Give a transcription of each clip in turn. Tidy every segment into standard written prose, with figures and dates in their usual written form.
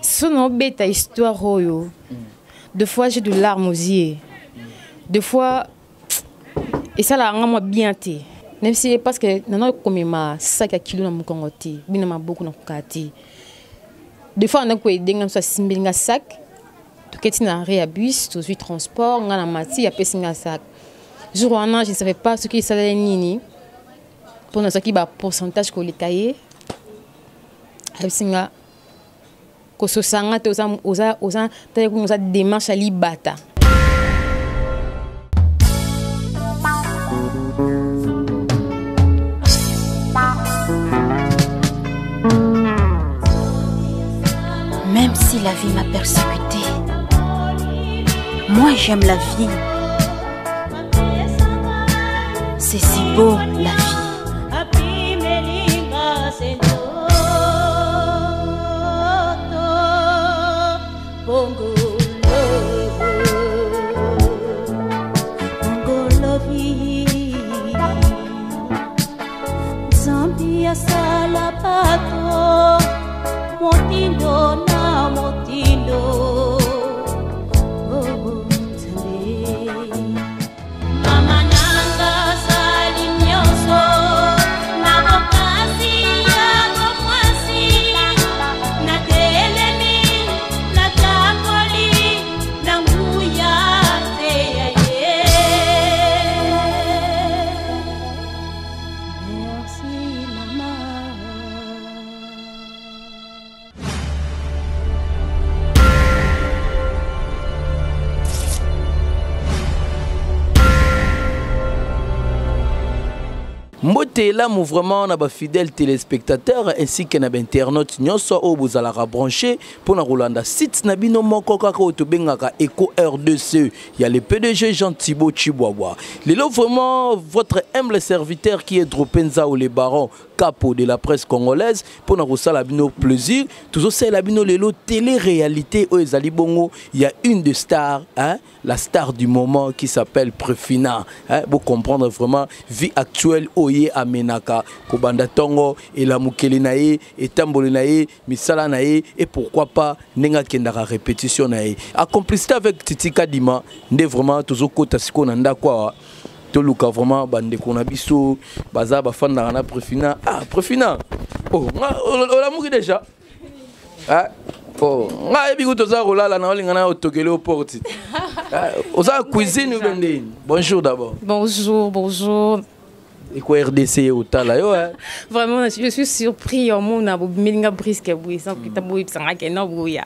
Sono beta histoire oyo. Deux fois j'ai de larmes aux yeux. Deux fois esalaka nga mwa bien te. Même si parce que nana komema sac ya kilo na mokongo te, bina maboko na kokaa te. Deux fois na ko aider nga so asimbeli nga sac. Toketi na arrêt ya bus, tozwi transport, nga na mati apesi nga sac. Jour wana je ne savais pas soki esaleli nini. Mpo nazwaki ba pourcentage koleka ye. Ayebisi nga kososa nga te, oza, oza, oza, tala kuna oza démarche ya libata. Même si la vie m'a persécutée, moi j'aime la vie. C'est si beau la vie. Mbote elamu vraiment na ba fidèles téléspectateurs ainsi que na ba internautes nyonso oyo bozalaka branché mpo na kolanda site na bino moko kaka oyo tobengaka Echo RDC ya le PDG Jean Thibaut Tshibwabwa. Lelo vraiment votre humble serviteur qui est Dropé Nzao le baron capo de la presse congolaise mpo na kosala bino plaisir, tozosalela bino lelo télé-réalité oyo ezali bongo ya une de stars, hein? La star du moment qui s'appelle Prefina, hein, pour comprendre vraiment vie actuelle oye amenaka kobanda tongo elamukeli na ye etamboli na ye misala na ye et pourquoi pas ndenge akendaka répétition na ye en complicité avec Titi Kadima nde vraiment tozokota sikoyo na ndako awa toluka vraiment bandeko na biso baza bafandaka na Prefina. Ah Prefina, oh nga olamuki déjà? Ah, oh, nga yebi kutu oza kolala na olinga na otokeli o porte. Ah, oza cuisine ou bien ndeni? Bonjour d'abord. Bonjour, bonjour. Et quoi RDC otala yo hein? Vraiment je suis surpris au monde na bomelinga brisque boye sans kita boye bisanga ke na boya.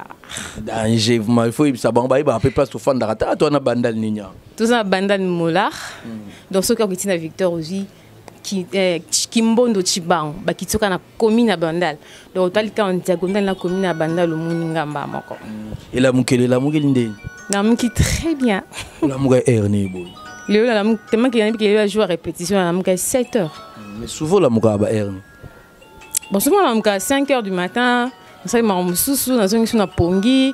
Danger vraiment il faut yebisa bango bayeba un peu place ofandaka ta toi na bandal ninya. Toza na bandal Molar. Donc soki okiti na Victor ozwi Kimbondo Chibango bakitsoka na commune ya Bandal. Donc otalika en diagonale na commune ya Bandal omoni ngamba moko. Elamukeli, elamukeli ndeni? Namuki très bien. Olamuka heure nini boye? Lelo nalamuki tellement que nayebi ke lelo jour ya répétition nalamuka 7 heures. Mais souvent olamuka ba heure nini? Bon, souvent nalamuka 5 heures du matin, nasali makambo mosusu, nazongi so na pongi.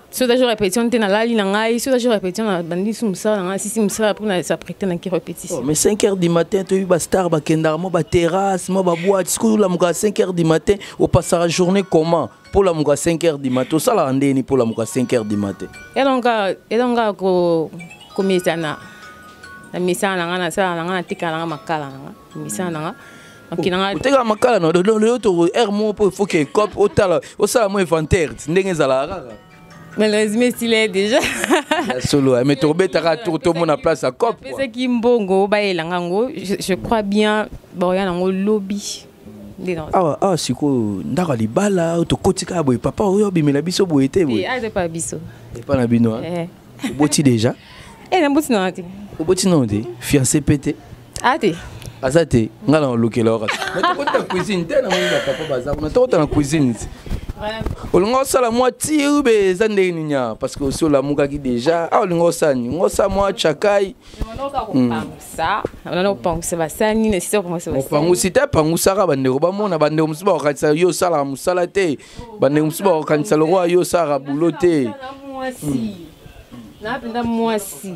Soki eza jour répétition te nalali na ngai, soki eza jour répétition nabandi so mosala na ngai, sisi mosala mpo na s'apprêter na ki répétition. Oh, mais 5 heures du matin toyebi ba star bakendaka mwa ba terrasse, mwa ba boîte. Sikoyo olamuka 5 heures du matin, opasaka journée comment? Mpo olamuka 5 heures du matin, osalaka ndeni mpo olamuka 5 heures du matin? Elonga komesana na misala na ngai, nasala na ngai, natekaka na ngai makala na ngai, misala na ngai. Ok, na ngai. Oteka makala na lelo, lelo to heure moko mpo il faut que cop otala, osala mwa inventaire ndenge ezalaka kaka. Malheureusement, il est déjà. Ya solo, mais tobetaka tour tomona place ya cop. Apesaki mbongo bayelanga yango, je crois bien baoya nango lobi. Awa, awa sikoyo ndako ya libala tokoti kaka boye papa oyo abimela biso boye te boye. Eh, aza pa biso. Epa na bino, hein? Eh. Oboti déjà? Eh, naboti na te. Oboti na te? Fiancé pe te? Ah te. Aza te, nga na olokela waka. Mais tokota na cuisine te na moni ba papa baza kuna tokota na cuisine te. Olinga osala mwa ti ube eza ndenge nini awa? Parce que osi olamukaki déjà. Ah, olinga osala nini? Olinga osala mwa chakai. Opangusa basani, na sisa opangusa basani. Opangusi te, pangusaka bandeko bamona, bandeko mosusu bakokanisa yo osalaka mosala te. Bandeko mosusu bakokanisa lokola yo osalaka boulot te. Na mpenza mwasi.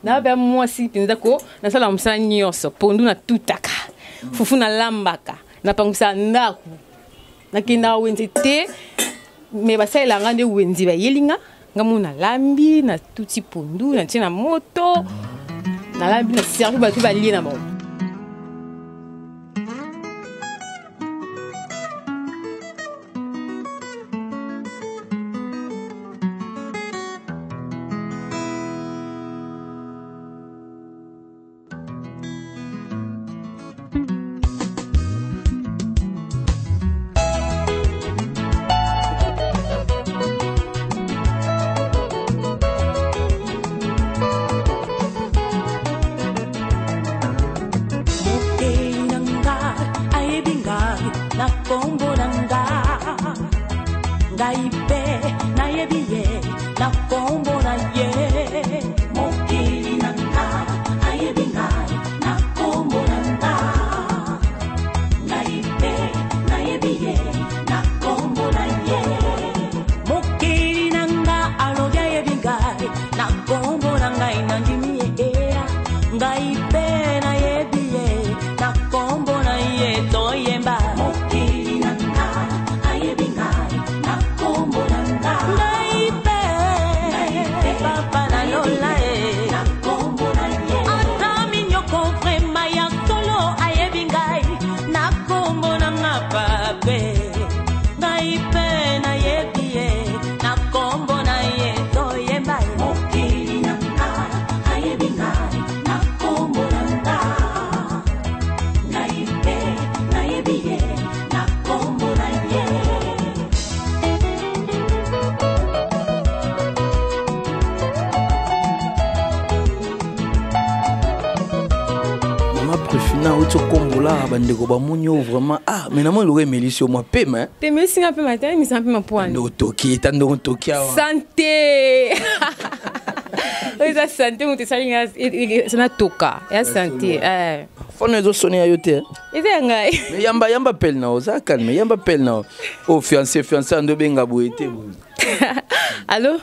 Na mpenza mwasi mpenza ko nasala mosala nyonso, pondu natutaka, fufu nalambaka, napangusaka ndako, nakendaka wenze te. Mais basalela nga nde wenze, bayeli nga, nga mo nalambi, natuti pondu, natie na moto, nalambi, na servi bato, balie na bango. Mokeli na ngai ayebi ngai na kombo na nga, ngai mpe nayebi ye na kombo na ye. Mokeli na ngai ayebi ngai na kombo na nga, ngai mpe nayebi ye na kombo na ye. Mokeli na nga alobi ayebi ngai na kombo na ngai, nandimi ye ea, ngai mpe nayebi ye na kombo na ye. Toyemba. Mokeli na nga ayebi ngai na kombo na nga, ngai mpe papa na lola ye na kombo na ye. Ata minyoko vraiment ya solo, ayebi ngai na kombo na nga pape, ngai mpe nayebi ye na kombo na ye. Toyemba ye. Mokeli na nga ayebi ngai na kombo na nga, ngai mpe nayebi ye na kombo na ye. Mama Prefina, outi okombola, bandeko bamoni yo vraiment. Ah, mais namoni loko emelisi yo mwa pema, eh. Te, mesinga mpe mate, emisanga mpe mapwani. Nde otoki eta ndenge otoki awa. Santé oyo eza santé, moto esali nga eza natoka ya santé, eh. Phone ezosone ya yo te, eh? Eza ya ngai. Mais yamba, yamba pele na oza calme, yamba pele na o fiancé, fiancé ando obenga boye te boye. Allô,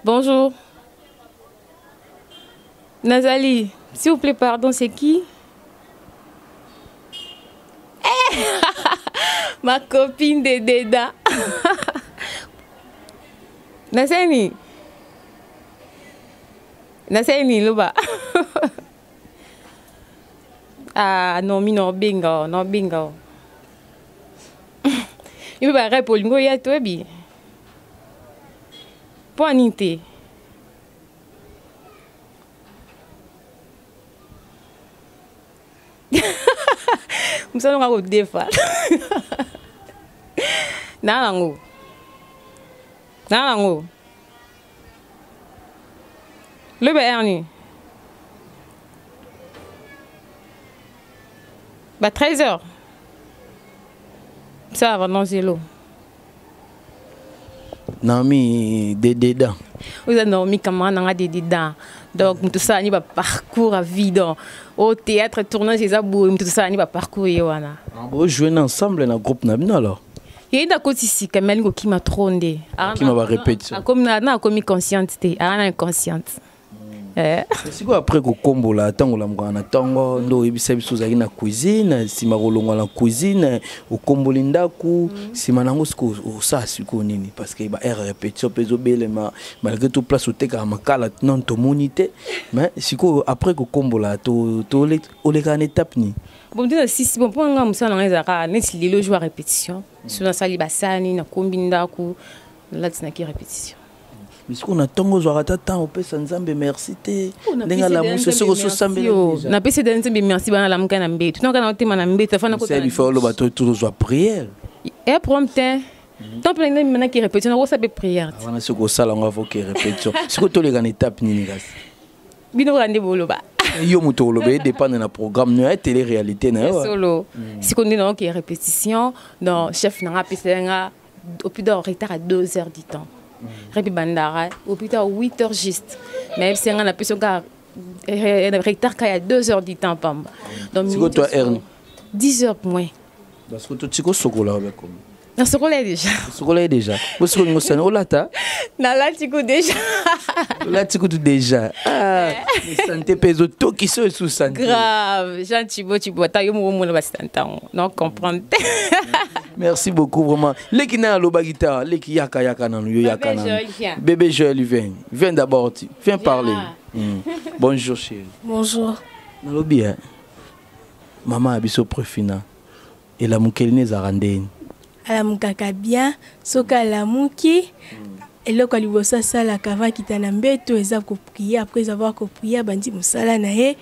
bonjour Nazali, s'il vous plaît, pardon, c'est qui? Eh, ma copine de Deda. Naseni. Naseni, loba. Ah, non, mi no bingo, no bingo. Yo ba rep olingo ya toyebi. Mpo anini te? Mosala nga kodefa naa nango, naa nango loba erni ba 13 heures, ça va non zelo. Naomi Dededa. Oza Naomi, camarade nanga Dededa. Donc moto osala ni baparcours à vie, donc au théâtre, tournage eza boye, moto tosala ni baparcours ye wana. Bojouer ensemble na groupe na bino alors? Ye nde akoti sika, me alingi kokima trop nde. Akima ba répétition. Akomi na akomi consciente te, aa na inconsciente. Eh. Sikoyo après kokombola, ntango olamukaka na ntongo, nde oyebisa biso ozalaki na cuisine, nsima kolongwa na cuisine, okomboli ndako, nsima nango sikoyo osala sikoyo nini? Parce que ba heure répétition mpe ezobelema, malgré tout place otekaka makala non tomoni te. Mais sikoyo après kokombola, olekaka na étape nini? Bon, nde na sisi, bon, mpo nga mosala na ngai ezalaka neti lelo jour ya répétition, so nasali basani, nakombi ndako, nalati, naki répétition. Sikoyo na ntongo ozwaka ata temps opesa Nzambe merci te, ndenge alamusi, soki ososambela? Napesi eda Nzambe merci, bana lamuka na mbeto, ntango na otema na mbeto afana. Bifa oloba to tozwa prière. E problème te, tant mpe ngai manaki répétition, nakosa mpe prière te. Wana soki osala yango avoke répétition, sikoyo toleka na étape nini kasi? Bino kaka nde boloba. Yo moto oloba, edépendre na programme no ya télé réalité na yo. Solo sikoyo nde naoke répétition, donc chef nanga apesela nga au plus tard retard à 2 heures du temps. Repi bandara au plus tard 8 heures juste, mais yebisi nga napesi kaka retard ka ya 2 heures du temps pamba. Donc sikoyo toi heure 10 heures moins. Parce que totika osokola obekomi. Nasokola ye déjà. Osokola ye déjà. Bosiko olingi osala olata? Nalati ku déjà. Olati kutu déjà. Ah, sante mpe ezotokisa oyo esu sante. Grave, Jean Thibaut Thibaut ata yo moko omona basante yango. Non comprendre te. Merci beaucoup vraiment. Leki na alobaki ta, leki yaka yaka nanu yo yaka nanu. Bébé Joël viens. Viens d'abord, viens parler. Bonjour chérie. Bonjour. Nalobi hein. Maman ya biso Prefina. Elamukeli ne ezalaka ndeni? Alamukaka bien, soki alamuki eloko ya liboso asalaka avant akita na mbeto eza koprier. Après avoir koprier, abandi mosala na ye,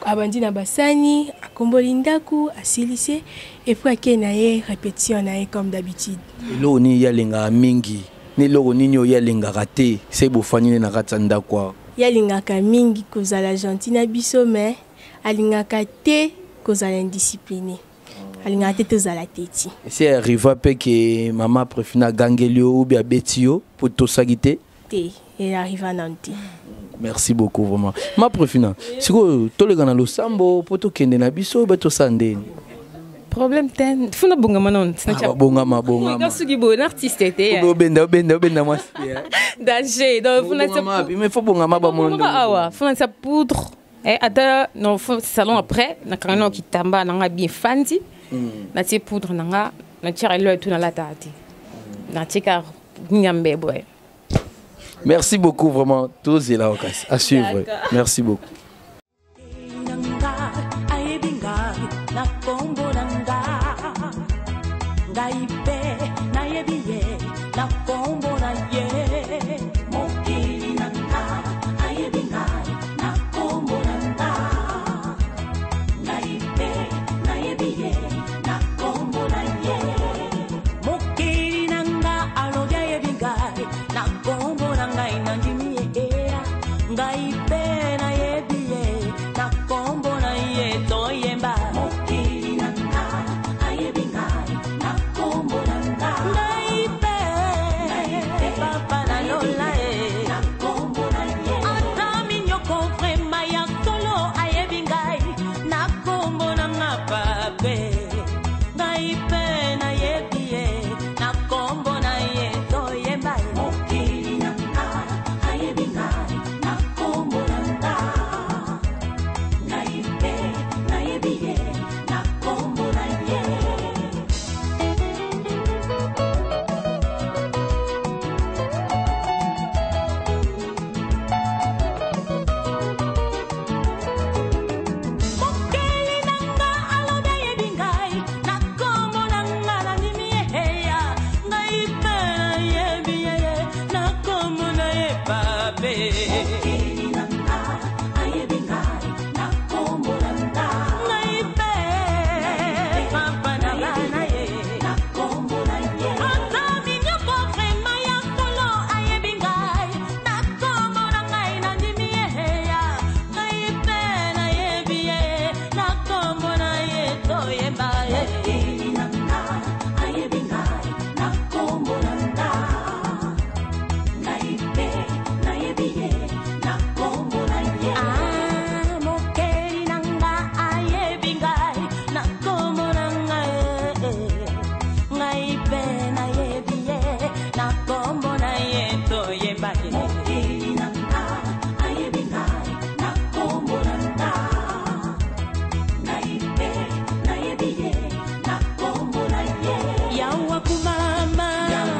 abandi na basani, akomboli ndako, asilisi et puis akei na ye répétition na ye comme d'habitude. Eloko nini ye alingaka mingi na eloko nini oyo ye alingaka te se bofandi nde na kati ya ndako awa? Ye alingaka mingi kozala gentil na biso, mais alingaka te kozala indiscipliné, alingaka te tozala teti. Esi arriva mpe ke mama Prefina agangeli yo ubi abeti yo mpo tosaki te? Te, arriva nanu te. Merci beaucoup vraiment. Ma Prefina, sikoyo toleka na losambo mpo tokende na biso be tosala ndeni? Problème te, funa bongama nanu. Bongama, bongama. Soki boye na artiste te. Obenda, obenda, obenda mwasi. Danger. Donc funa mais faut bongama bamondo. Awa, funa tia poudre. Eh, ata non salon après nakanga na kitamba nanga bien fandi. Natie poudre nanga, natia elo tout na lata te. Natie ka nyambe boye. Merci beaucoup vraiment, tous et là à suivre. Merci beaucoup.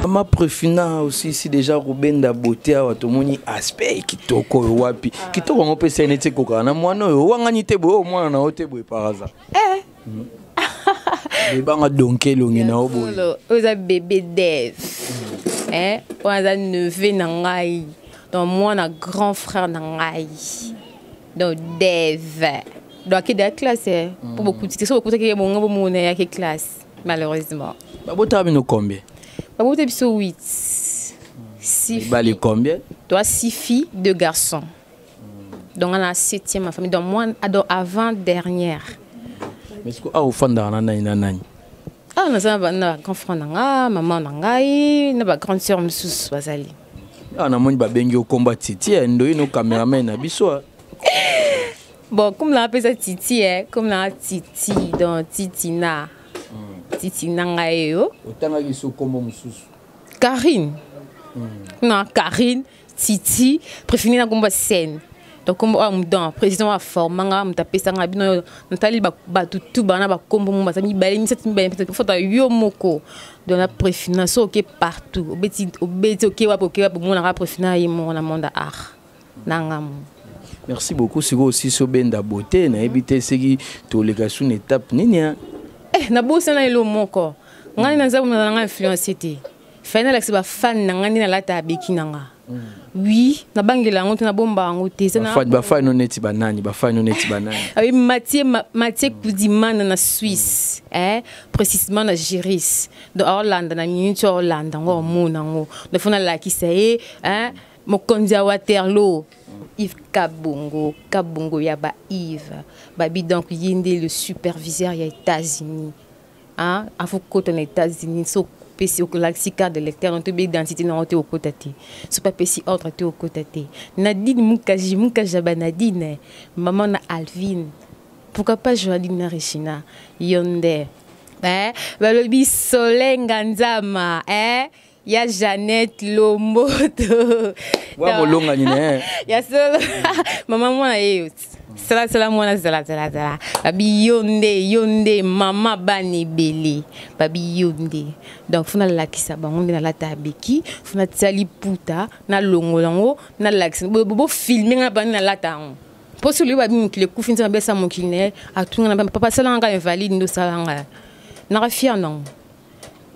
Mama Prefina aussi ici déjà Rubenda beauté awa tomoni aspect kitoko oyo wapi kitoko yango mpe neti ekokaka na mwana oyo owangani te boye oyo mwana na yo te boye par hasard. Bebanga donke elongi na yo boye. Oyo eza bébé Dev. Eh, oyo aza neveu na ngai. Donc mwana grand frère na ngai. Donc Dev. Donc akende ya classe, eh. Po bokuti te, so bokutaki ye bongo bomona yaki classe malheureusement. Babotaka bino combien? Babota biso 8. 6 Mibali combien? Toi, 6 filles, 2 garçons. Donc on a la 7e ma famille. Donc moi, donc avant dernière. Mais est-ce que ah au fond na nani na nani? Ah na za na grand frère na nga, maman na ngai, na ba grande sœur misusu bazali. Ah na moni ba bengi au combat Titi, eh, ndoyi no cameraman na biso. Bon, comme la appelle ça Titi, eh, comme la Titi, donc Titina. Titi na ngai yo. Otangaki so kombo mosusu. Karine. Na Karine, Titi, préféré na kombo scène. Donc kombo oyo mudan président aforma nga, moto apesa nga bino natali bato tu bana bakombo mo baza mibale, misato, mibale, misato, fota yo moko. Donc na préfina so oke partout, obeti obeti, oke wapi, oke wapi, omonaka préfina ye moko na monde art na nga mo. Merci beaucoup. Sikoyo osisi obenda beauté, nayebi te soki toleka su na étape nini ya. Eh, nabosana elo moko. Ngai naza komona na ngai influence te. Fai nalakisa bafani na ngai nde nalata abeki na nga. Oui, nabangela yango te, nabomba yango te. Bafani no neti banani? Bafani no neti banani? Ah oui, Mathieu, Mathieu Koudimana na Suisse, eh, précisément na Giris. Donc aolanda na minute oyo, aolanda yango, omona yango. Donc fo nalakisa ye, eh, mokonzi ya Waterloo, Yves Kabongo, Kabongo ya ba Yves babi. Donc ye nde le superviseur ya États-Unis, hein, afo kota na États-Unis, so opesi, okolakisi carte de lecteur to be identité nango te, okota te. So mpe apesi ordre te, okota te. Nadine Mukaji, Mukaji ya Banadine, mama na Alvine, pourquoi pas Joaline na Regina, yo nde, eh, balobi Solenga Nzama, eh, ya Jeannette Lomboto. Wa molongani na ye. Ya solo, mama mwana ye yo salasala, mwana zalasala. Babi yo nde, yo nde mama bana ebele. Babi yo nde. Donc fo nalakisa bango nde nalata abeki, fo natia liputa, nalongola yango, nalakisa bofilme nga bani nalata yango. Mpo soki babi mokili ekufi, nzambe abesa mokili na ye, atunga na papa asalanga nga invalide, nde osalanga naka fier nango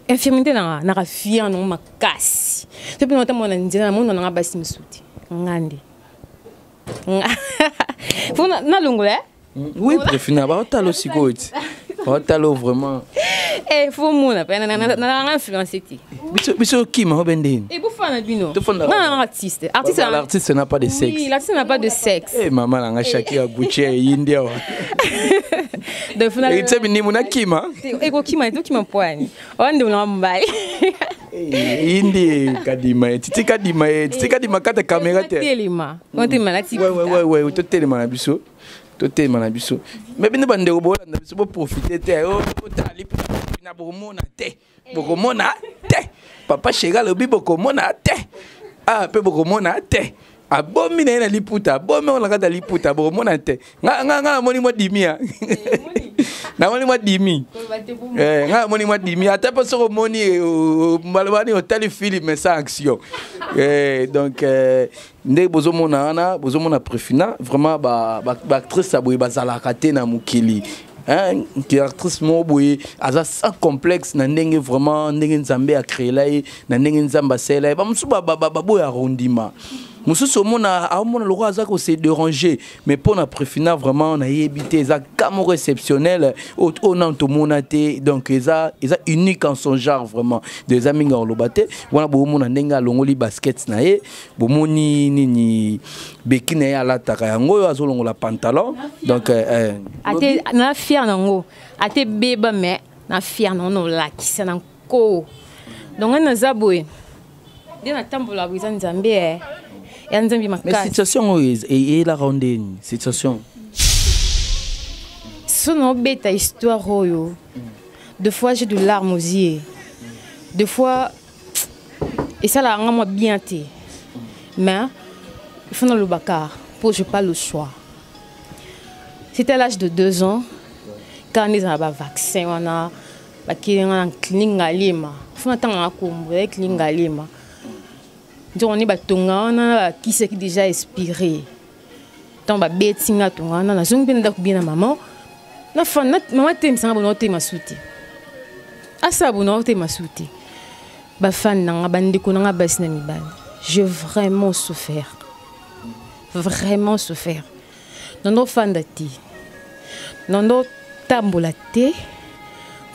infirmité nanga, naka fier nango makasi. So mpe naotambola na nzela, namona nanga basi mosusu te, nga nde fo nalongola, eh? Oui, préfina baotala sikoyo ti baotala vraiment. Eh, fo mona mpe nalanga influence te. Biso okima obe ndeni. E bofana bino nga nanga artiste, artiste. L'artiste n'a pas de sexe. Oui, l'artiste n'a pas de sexe. Eh, mama nanga Shakira Gucci eyindi awa. Donc fo ete binimu nakima. Ekokima, etokima poani oyo ndeko nanga mobali. Eyindi kadima ye titi, kadima ye titi, kadima kata caméra te. Telema otelema nati. Ouais, totelema na biso, totelema na biso. Me bino bandeko bolanda biso, boprofite te, otali na bokomona te, bokomona te. Papa Sheri alobi bokomona te, ah mpe bokomona te. Abomi na ye na liputa, abomi yango na kati ya liputa, bokomona te. Nga namoni mwa dimi ya, namoni mwa dimi. Eh, nga namoni mwa dimi. Ata mpe soki omoni balobani otali film sans action. Eh, donc nde bozomona wana, bozomona Prefina vraiment baactrice ya boye bazalaka te na mokili, hein, ki actrice moko boye aza sans complexe na ndenge vraiment ndenge Nzambe acréela ye, na ndenge Nzambe asalela ye. Bamosusu baboya rondima mosusu, omona aomona lokola aza kose déranger, mais mpo na Prefina vraiment nayebi te, eza cas moko exceptionnel oyo nano tomona te. Donc eza unique en son genre vraiment. Donc eza mingi akoloba te wana. Bomona ndenge alongoli basket na ye, bomoni nini beki na ye alataka yango oyo, azolongola pantalon. Donc Ate na fier nango, ate beba, mais na fier nango, na olakisa na nko. Donc ngai naza boye nde natambolaka boye, eza Nzambe, eh. Ya Nzambe. Mais makasi. Situation oyo eyelaka ndeni situation? So naobeta histoire oyo, deux fois j'ai de larmes aux yeux, deux fois esalaka nga mwa bien te, mais il faut naloba car po j'ai pas le choix. C'était à l'âge de 2 ans, kaka nde ezala bavaccin wana, bakeli nga na clinique Ngalema. Fo natangaka kombo ya clinique Ngalema, nzoko nde batonga wana bakisaki déjà expiré. Ntango babeti nga tonga wana, nazongi mpe na ndako bien na mama. Nafanda, mama temisanga bona otema su te, asala bona otema su te. Bafani na nga, bandeko na nga basi na mibali, j'ai vraiment souffert, vraiment souffert. Nando ofanda te, nando otambola te,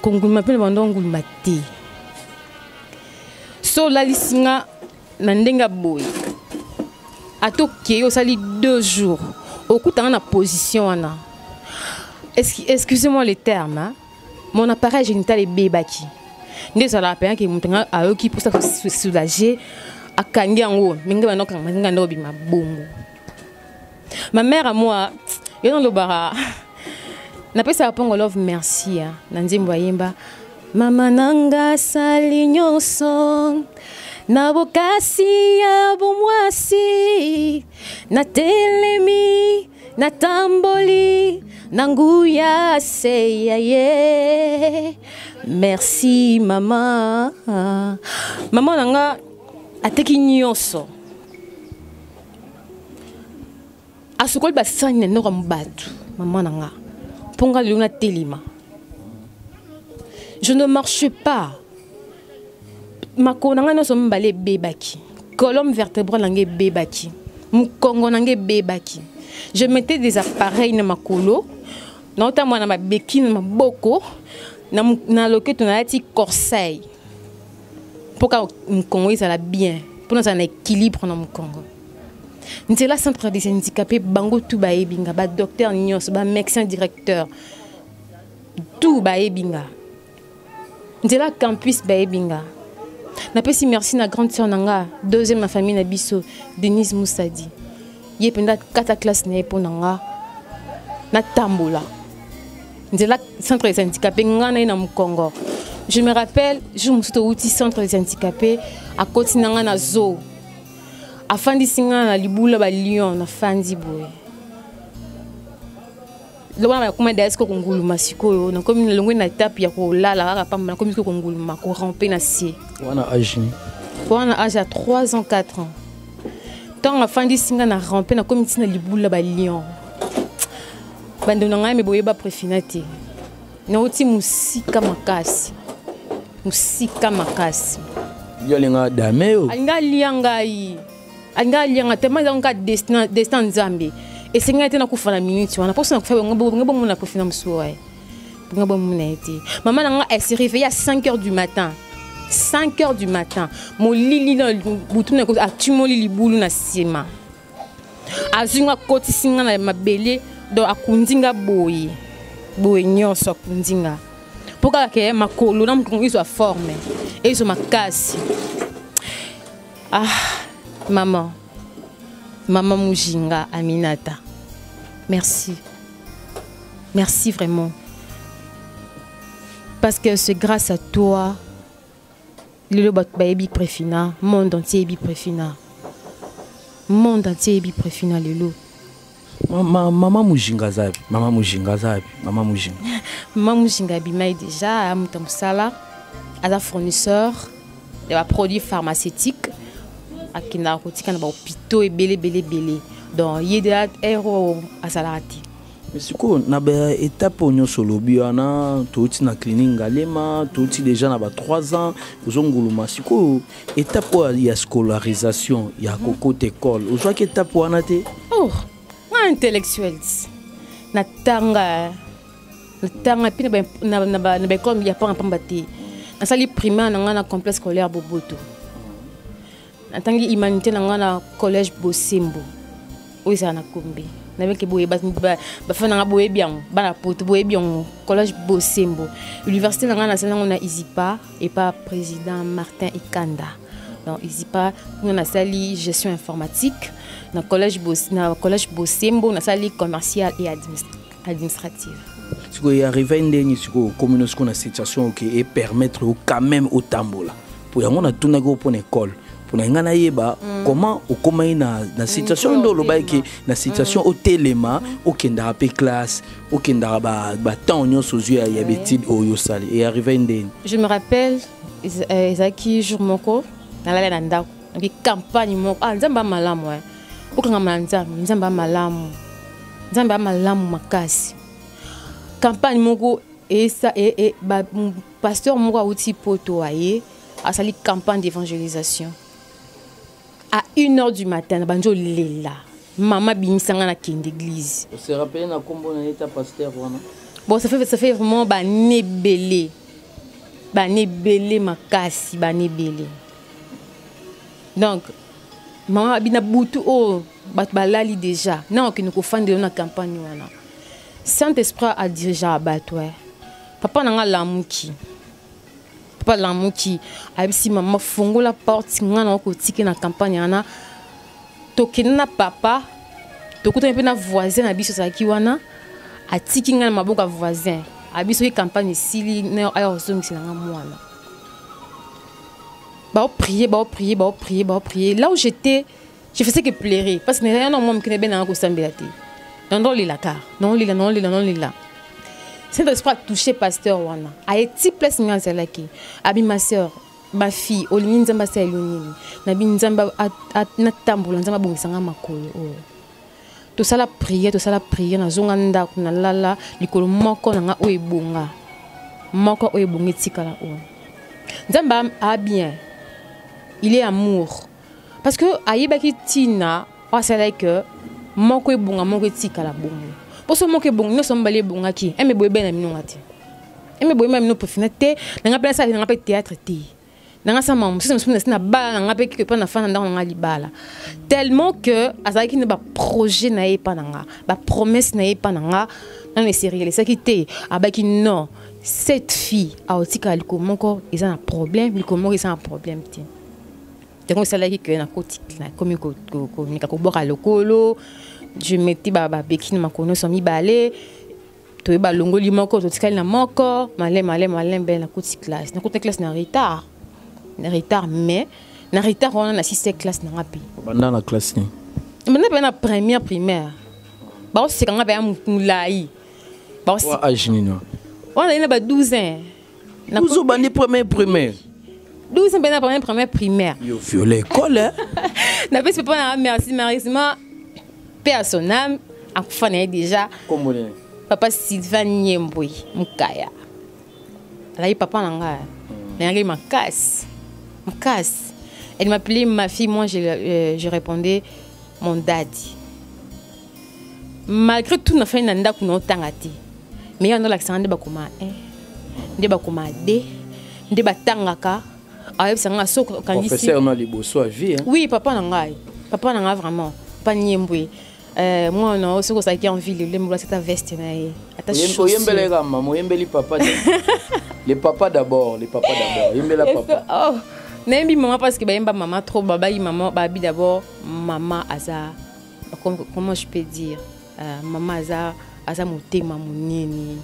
konguluma mpe na bando nguluma te. So olalisi nga na ndenge ya boye, ata okei osali 2 jours, okutanga na position wana. Excusez-moi le terme, hein? Mon appareil génital ebebaki nde ezalaka mpenza ke moto nga ayoki mposa soulager, akangi yango mingi, banda okanga nga nde obima bongo. Ma mère à moi, yo nalobaka, napesaka Mpongo Love merci, hein, na nzembo ayemba. Mama na nga asali nyonso na bokasi ya bomwasi, natelemi, natamboli na nguya se ya ye. Merci mama. Mama na nga ateki nyonso, asukoli basani na ndako ya bato. Mama na nga, mpo nga lelo natelema, je ne marche pas. Makolo na ngai nyonso mibale ebebaki, colonne vertébrale na ngai ebebaki, mokongo na ngai ebebaki. Je mettais des appareils na makolo, naotambola na babeki na maboko, na loketo nalati corseil mpo kaka mokongo ezala bien, mpo nazala na équilibre na mokongo. Nzela centre des handicapés, bango tout bayebi nga, badocteur nyonso, bamédecin directeur, tout bayebi nga. Nzela campus bayebi nga. Napesi merci na grande sœur na nga, deuxième na famille na biso, Denise Moussadi. Ye mpenza kata classe na ye mpo na nga natambola. Nzela centre des handicapés, nga na ye na mokongo. Je me rappelle jour mosusu touti centre des handicapés, akoti na nga na zoo, afandisi nga na libula balion, nafandi boye. Wana nakoma daya sikoyo konguluma. Sikoyo nakomi nalongwe na etape ya kolala kaka pamba, nakomi sikoyo konguluma, korampe na se. Wana age nini? Wana age ya 3 ans, 4 ans. Ntango afandisi nga na rampe, nakomi ntina libula balion. Bandeko na ngai, me boyeba Prefina te, nauti mosika makasi, mosika makasi. Yo alinga dame yo? Alinga alia ngai, alinga alia ngai. Tellement eza kaka destin, destin Nzambe. Esengeli te nakufa na minute wana mposo nakufa. Bongo bomona Prefina mosusu waye, bongo bomona ye te. Mama na nga, elle s'est réveillée à 5 heures du matin, 5 heures du matin, molili na butu, na atumoli libulu na nsima, azwi nga, akotisi nga na mabele. Donc akundi nga boye boye nyonso, akundi nga mpo kaka ke makolo na mokongo ezwa forme, ezwa makasi. Ah maman, mama Mujinga Aminata, merci, merci vraiment, parce que c'est grâce à toi lelo bato bayebi Prefina, monde entier yebi Prefina, monde entier yebi Prefina lelo. Mama Mujinga aza wapi? Mama Mujinga aza wapi? Mama Mujinga? Mama Mujinga abimai déjà, moto ya mosala, aza fournisseur ya baproduit pharmaceutique, akendaka kotika na bahôpitaux ebele ebele ebele. Donc ye deja ere oyo azalaka te. Mais sikoyo na baétape oyo nyonso olobi wana, touti na clinique Ngalema, touti déjà na ba 3 ans, ozonguluma. Sikoyo étape oyo ya scolarisation, ya kokota école, ozwaki étape wana te? Oh, nga intellectuel ti natanga, natanga mpe na baekole ya pamba pamba te. Nasali primaire na ngai na complexe scolaire Boboto, natangi humanité na ngai na collège Bosembo oyo ezala na Kombe. Nabeki boye, bafan na ngai boyebi yango, bana poto boyebi yango, collège Bosembo. Université na ngai nasali yango na ISIPA, epa président Martin Ikanda. Donc ISIPA kuna nasali gestion informatique, na collège Bosembo nasali commercial et administrative. Sikoyo arrive ndenge sikoyo okomi no sikoyo na situation oke epermettre yo quand même otambola, po yango natunaki yo mpona école, mpona ngai nayeba comment okomai na situation nde olobaki ke na situation otelema, okendaka mpe classe, okendaka batemps nyonso ozwi ya baétude oyo osali. E arrive ndeni? Je me rappelle, ezalaki jour moko nalala na ndako, nabi campagne moko. Ah, Nzambe amalamu e, okangama na Nzambe. Nzambe amalamu, Nzambe amalamu makasi. Campagne moko esa ba, pasteur moko awuti poto, aye asali campagne d'évangélisation à 1 heure du matin. Na bandi olela, mama bimisanga na kende église. Ose rappele na nkombo na ye ta pasteur wana? Bon, ça fait vraiment bane ebele, bane ebele makasi, bane ebele. Donc mama abi na butu oyo bato balali déjà, na okende kofandela na campagne wana. Saint Esprit adirigeaka bato. Papa na nga alamuki, papa alamuki, ayebisi mama: "Fongola porte, nga na okotike na campagne wana." Tokende na papa, tokutani mpe na voisin na biso azalaki wana, atiki ngai na maboko ya voisin. Abi soki campagne esili na aya kozongisela nga mwana. Bao prier, bao prier, bao prier, bao prier. Là où j'étais, je faisais que pleurer parce que na mwa moke na nanga kosambela te. Nandolela kaka, naolela, naolela, naolela. Saint-Esprit a touché pasteur wana. Aye ti place nga azalaki. Abi ma sœur, ma fille, olingi Nzambe asala yo nini? Nabi Nzambe natambola, Nzambe abongisa nga makolo oyo. Tosala prière, tosala prière, nazonga ndako, nalala likolo moko na nga oyo ebonga. Moko oyo ebonga etikala oyo. Nzambe a bien. Il est amour. Parce que ayebaki ntina oyo asalaki que moko ebonga, moko etikala bongo. Poso moko ebonga, nyonso mibale ebongaki. Eme boye bena minonga te. Eme boye bena mino profina te. Nanga pe nasala nanga pe théâtre te. Nanga sa maman, mosusu mosusu na bala nanga pe quelque part na fana ndako nanga libala. Tellement que azalaki na ba projet na ye pa nanga, ba promesse na ye pa nanga, nano eserealisaki te. Abaki non, cette fille aotika liko moko eza na problème, liko moko eza na problème te. Yango esalaki ke nakoti, nakomi komeka kobwaka lokolo, je mettais ba babeki na makolo nyonso mibale, toyeba longoli moko, totikali na moko, malem, malem, malem, be nakoti classe. Nakoti classe na retard. Na retard, mais na retard wana na six classe na nga pe. Banda na classe ni? Banda pe na première primaire. Ba oseka nga pe ya mulayi. Ba oseka. Wa âge nini? Wana ina ba 12 ans. Na Uzo bandi première primaire. 12 ans na première première primaire. Yo violé école hein. Na pesi papa na merci malheureusement paix à son âme akufa na ye déjà. Kombo nini? Papa Sylvain Nyembwe Mukaya. Alaki papa na nga. Nayaki makasi. Makasi. Elle m'appelait ma fille, moi je répondais mon daddy. Malgré tout na fani na ndako na otanga te. Mais yando lakisanga nde bakoma 1, nde bakoma 2, nde batangaka. Ayebisa nga soki okangisi. Professeur na liboso ya vie hein. Oui, papa na ngai. Papa na ngai vraiment. Papa Nyembwe. Moi na soki ozalaki en ville, le mbula c'est ta veste na ye. Ata chaussure. Oyembeleka mama, oyembeli papa te. Les papas d'abord, les papas d'abord. Oyembela papa. Oh, nayembi maman parce que bayemba maman trop, babayi maman, babi d'abord maman aza comment je peux dire, maman aza aza motema monene.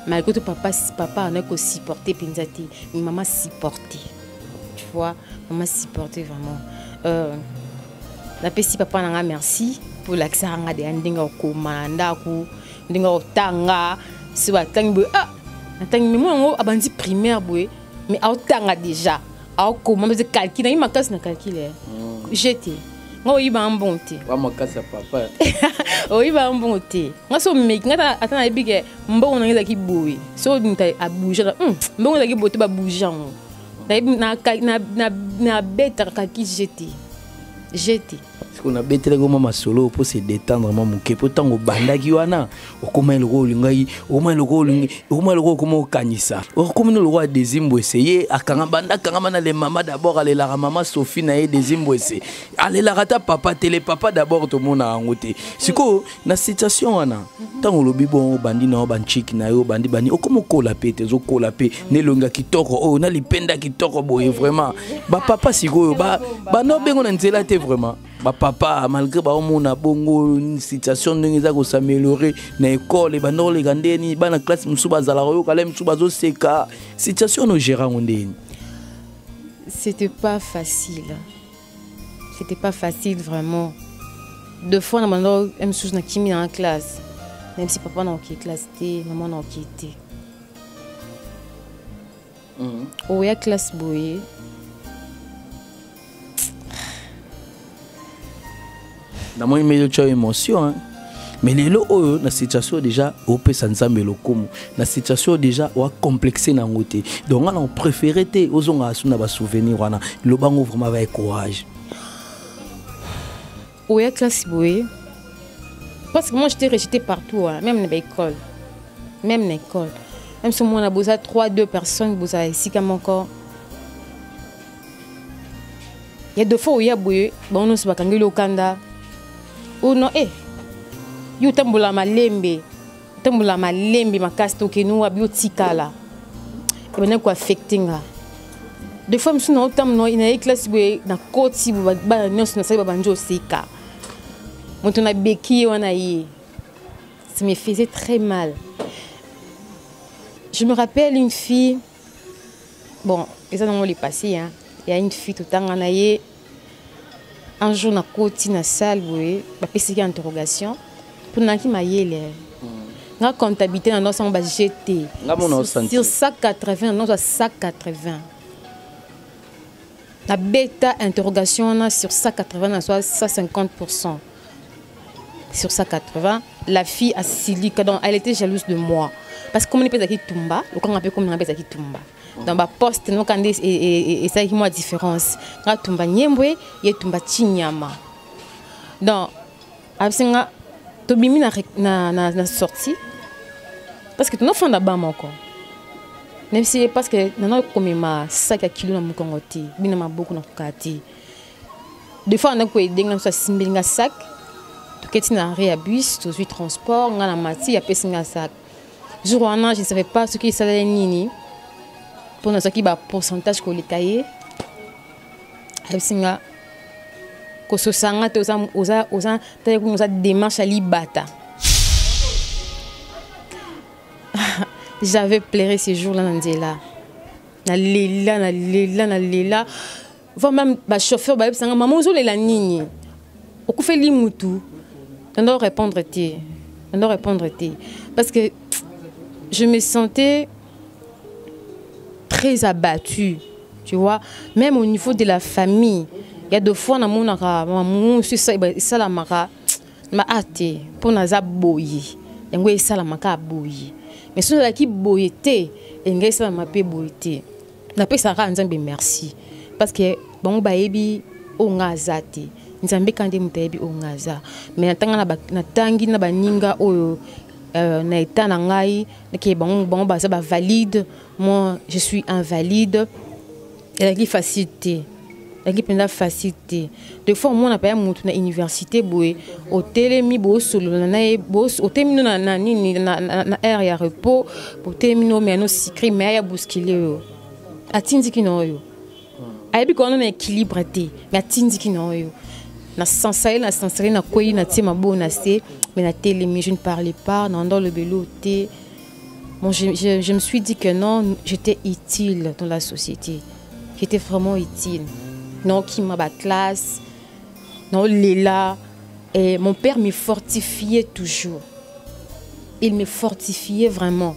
Malgré tout papa, papa on a ko supporter penza te, mais maman supporter. Tu vois, maman supporter vraiment. Napesi papa nanga merci pour l'accès nga de ndinga okoma ndako, ndinga otanga, si batangi boye, ah, natangi mais moi ngo abandi primaire boye, mais aotanga déjà. Aokoma mais calcul, na makasi na calcul. J'étais nga oyiba mbongo te. Wa makasi ya papa. Oyiba mbongo te. Nga so meki, nga ata na yebi ke mbongo na ngezaki boye. So muta a bouger, mbongo ezaki boye te ba bouger yango. Na yebi, na ka, na, na, na beta kaki j'étais. J'étais. Parce qu'on a bêté le mama solo pour se détendre mama moke po tango bandaki wana okoma eloko olingai, okoma eloko olingi, okoma eloko okoma okanisa. Okoma eloko ya Desimbwese ye akanga banda akanga mana le mama d'abord alelaka mama Sophie na ye Desimbwese. Alelaka ta papa te, le papa d'abord tomona yango te. Sikoyo na situation wana tango olobi bon bandi na yo ba nchiki na yo bandi bandi okoma okola pe te, ozokola pe na elongi ya kitoko oyo na lipenda kitoko boye vraiment. Ba papa sikoyo ba banda obengo na nzela te vraiment. Ba papa malgré ba omona bongo situation ndenge eza ko s'améliorer na école banda oleka ndeni bana classe mosusu bazalaka oyoka le mosusu bazoseka situation no gérant ngo ndeni. C'était pas facile. C'était pas facile vraiment. Deux fois na banda même chose na kimi na classe. Même si papa na oki classe te, maman na oki te. Oya classe boye. Na moi mais tu as émotion hein. Mais lelo oyo na situation déjà opesa Nzambe lokumu. Na situation déjà wa complexé na ngote. Donc on a préféré te ozonga asuna ba souvenir wana. Lobango vraiment va courage. Oya classe boye. Parce que moi j'étais rejetée partout hein, même na école. Même na école. Même si moi on a besoin 3 2 personnes boza ici comme encore. Il y a deux fois où il y a boye, bon nous bakangeli okanda. Ou non eh. Yo tambola malembe. Tambola malembe makasi toke nous abi otikala. Et maintenant quoi affecter nga. Deux fois monsieur na otam no ina classe boye na koti bo ba nyonso na sali ba banjo seka. Moto na beki wana ye. Ça me faisait très mal. Je me rappelle une fille, bon, eza nango le passé, hein. Il y a une fille totanga na ye un jour nakoti na salle boye, bapesaki interrogation mpo nayaki mayele nga comptabilité na nyonso ba gt Nga mona osentir. Sur 180 na nyonso 180 nabeta interrogation wana sur 180 na soit 150. Sur 180, la fille asilika, donc elle était jalouse de moi parce que komoni mpe ezalaki tumba lokanga mpe komi nanga mpe ezalaki tumba dans baposte noka nde esalaki mwa différence. Nga tumba nyembwe, ye tumba chinyama. Donc abisi nga tobimi na sortie parce que tonofanda ba moko, nayebisi ye parce que nana komema saki ya kilo na mokongo te, bina maboko na kokaa te. Des fois andaki koyede nga mosu, asimbeli nga sac, toketi na arrêt ya bus, tozwi transport, nga na mati, apesi nga sac. Jour wana je ne savais pas soki esaleli nini mpo nazwaki bapourcentage koleka ye. Ayebisi nga kososa nga te, oza tala kuna, oza démarche ya libata. J'avais pleuré ce jour là na nzela, nalela, nalela, nalela, voire même bachauffeur bayebisanga: "Mama, ozolela nini? Okufeli mutu?" Nando répondre te, nando répondre te, parce que je me sentais très abattue, tu vois. Même au niveau de la famille, il y a deux fois namonaka mamusu esalamaka ma a te mpo naza boye, yango esalamaka boye. Mais soki nazalaki boye te, elingi esalama mpe boye te. Napesaka Nzambe merci parce que bango bayebi oyo nga aza te. Nzambe ka nde moto ayebi oyo nga aza. Mais natangi na baninga oyo na état na ngai ke bango baza bavalide, moi je suis invalide. Ezalaki facile te, ezalaki mpenza facile te. Des fois omona paya motu na université boye, otelemi, bosolola na ye, otelemi no na nini, na aire ya repos, otelemi no, omela no sucré, mais aya bousculer oyo, atindiki na oyo ayebi kona na équilibre te, mais atindiki na oyo na sansale, na sansale, nakwei, natie maboko na se, mais natelemi, je ne parlais pas, na ndo lobelo te. Bon, je me suis dit que non, j'étais utile dans la société, j'étais vraiment utile. Naokima baclasse, naolela, et mon père me fortifiait toujours, il me fortifiait vraiment: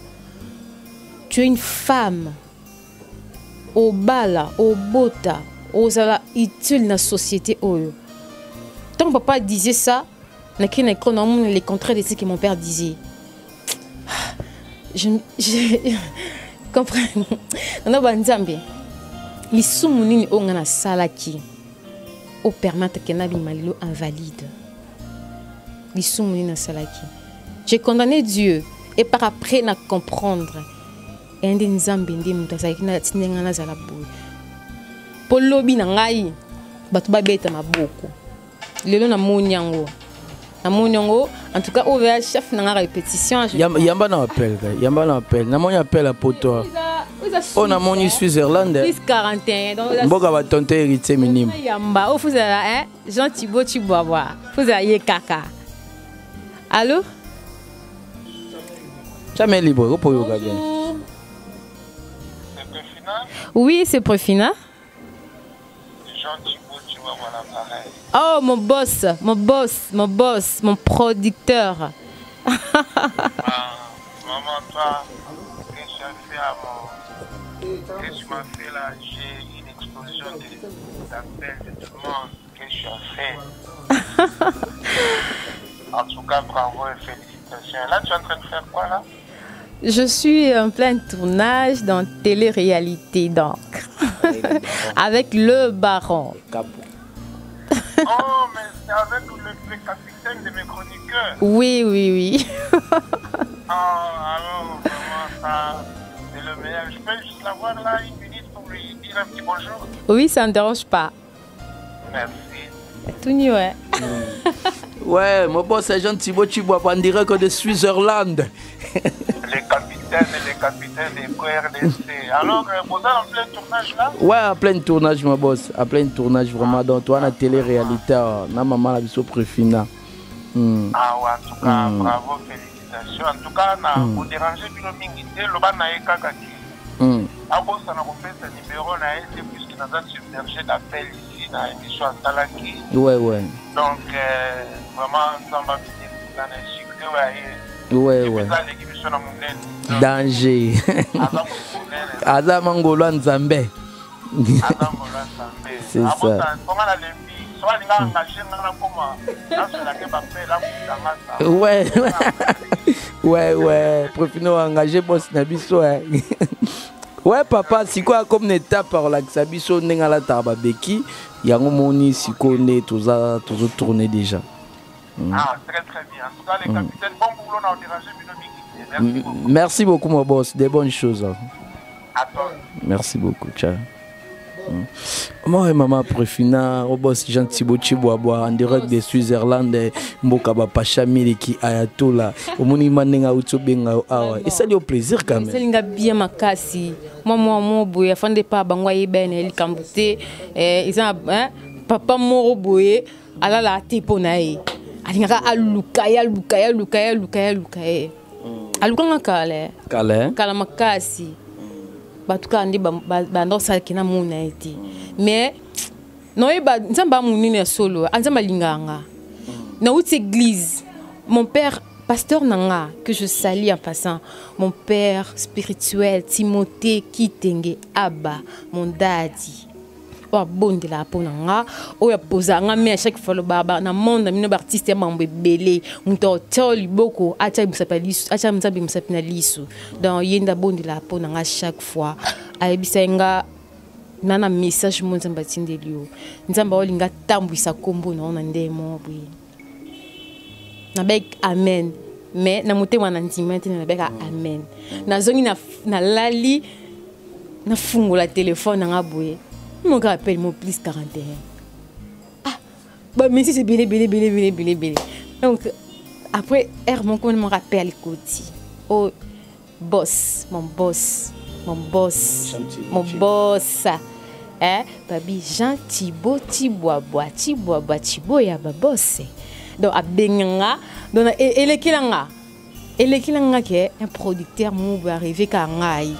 "Tu es une femme, obala, obota, ozala utile na société oyo." Tant papa disait ça, nakei na école, naomona le contraire de ce que mon père disait. Je comprends nana banzambe, lisumu nini oyo nga nasalaki opermettre ke nabima lelo invalide? Lisumu nini nasalaki? J'ai condamné Dieu et par après na comprendre eya nde Nzambe nde moto azalaki natindi nga nazala boye mpo lobi na ngai bato babeta maboko. Lelo namoni yango, namoni yango. En tout cas oyo ya chef na nga répétition. Yamba na appel, yamba na appel. Namoni appel ya poto oyo, namoni Switzerland. Plus 41 donc mboka batonte Héritier Minimba. Yamba oyo fozala, hein, Jean Thibaut Chibwabwa, fozala ye kaka. Allo? Jamais libre opo yoka bien. Oui, c'est Prefina. Jean Thibaut Chibwabwa l'appareil. Oh, mon boss, mon boss, mon boss, mon producteur. Ah, maman, toi, qu'est-ce que tu as fait à mon. Qu'est-ce que tu m'as fait là? J'ai une explosion d'appels de tout le monde. Qu'est-ce que tu as fait? En tout cas, bravo et félicitations. Là, tu es en train de faire quoi là? Je suis en plein tournage dans télé-réalité, donc. Avec le baron. Oh, mais c'est avec le capitaine de mes chroniqueurs. Oui. Ah, alors, vraiment, ça, c'est le meilleur. Je peux juste l'avoir là une minute pour lui dire un petit bonjour? Oui, ça ne dérange pas. Merci. Tout nu, ouais. Ouais, mon boss, c'est Jean Thibaut Chibwabwa en direct de Switzerland. Les capitaines et les capitaines des QRDC. Alors, vous êtes en plein tournage là? Ouais, en plein tournage, mon boss. En plein tournage, vraiment. Donc, toi, la télé-réalité, na maman, la biso Prefina. Ah ouais, en tout cas, bravo, félicitations. Félicitations. En tout cas, na ko déranger bino mingi te, loba na ye kaka ke abosana kopesa numéro na ye te puisque naza submergé d'appel ici na émission asalaki. Donc vraiment Nzambe abini nga na succès oyo aye. Eza aleki biso na monene. Danger. Aza monene. Aza mangolo ya Nzambe. Aza ngolo ya Nzambe. C'est ça. Abosana mpo nga nalembi so alinga engage nga nakoma nasolake bapele akutanga sa. Ouais, Prefino engagé boss na biso hein. Ouais papa, sikoyo akomi na étape akolakisa biso ndenge alataka babeki yango moni sikoyo nde toza tozotourne déjà. Ah, très très bien. En tout cas, les capitaines, bon boulot, on a dérangé bino mingi te. Merci beaucoup. Merci beaucoup mon boss, des bonnes choses. Hein. À toi. Merci beaucoup, ciao. Moi et maman Prefina, au boss Jean Thibaut Chibwabwa, en direct de Switzerland, mboka ba Pacha Miliki Ayatollah. Omoni manenga uto benga awa. Et ça lui plaisir quand même. Esalinga bien makasi. Moi moi moi boye afande pa bango ayeba na likambo te. Eh eza hein papa moko boye alala te mpo na ye. Alingaka aluka ye aluka ye aluka ye aluka ye aluka ye. Alukanga kala. Kala. Kala makasi. Bato kaka nde banda osalaki na mona ye te. Mais noyeba Nzambe amonene ya solo, Nzambe alingaka nga. Nauti église, mon père pasteur nanga que je salue en passant, mon père spirituel Timothée Kitenge Abba, mon daddy. Oyo abondelaka mpo na nga, oyo apozaka nga mais à chaque fois loba na monde na bino ba artiste ya mambo ebele, moto atia liboko, atia mosapi ya liso, atia nzambe mosapi na liso. Donc ye nde abondelaka mpo na nga chaque fois. Ayebisa ye nga na na message mo Nzambe atindeli yo. Nzambe aolinga tambwisa kombo na yo na ndenge moko boye. Nabek amen. Mais na motema na ndima te nabeka amen. Nazongi na nalali nafungola téléphone na nga boye. Mon gars appelle moi plus 41. Ah, bah mais si c'est belé belé belé belé belé belé. Donc après R mon compte me rappelle côté. Oh boss, mon boss, mon boss, mon boss. Hein, babi Jean Thibaut Thibwabwa Thibwabwa Thibaut ya ba boss. Donc abenganga donc elekilanga. Elekilanga ke un producteur mou va arriver ka ngai.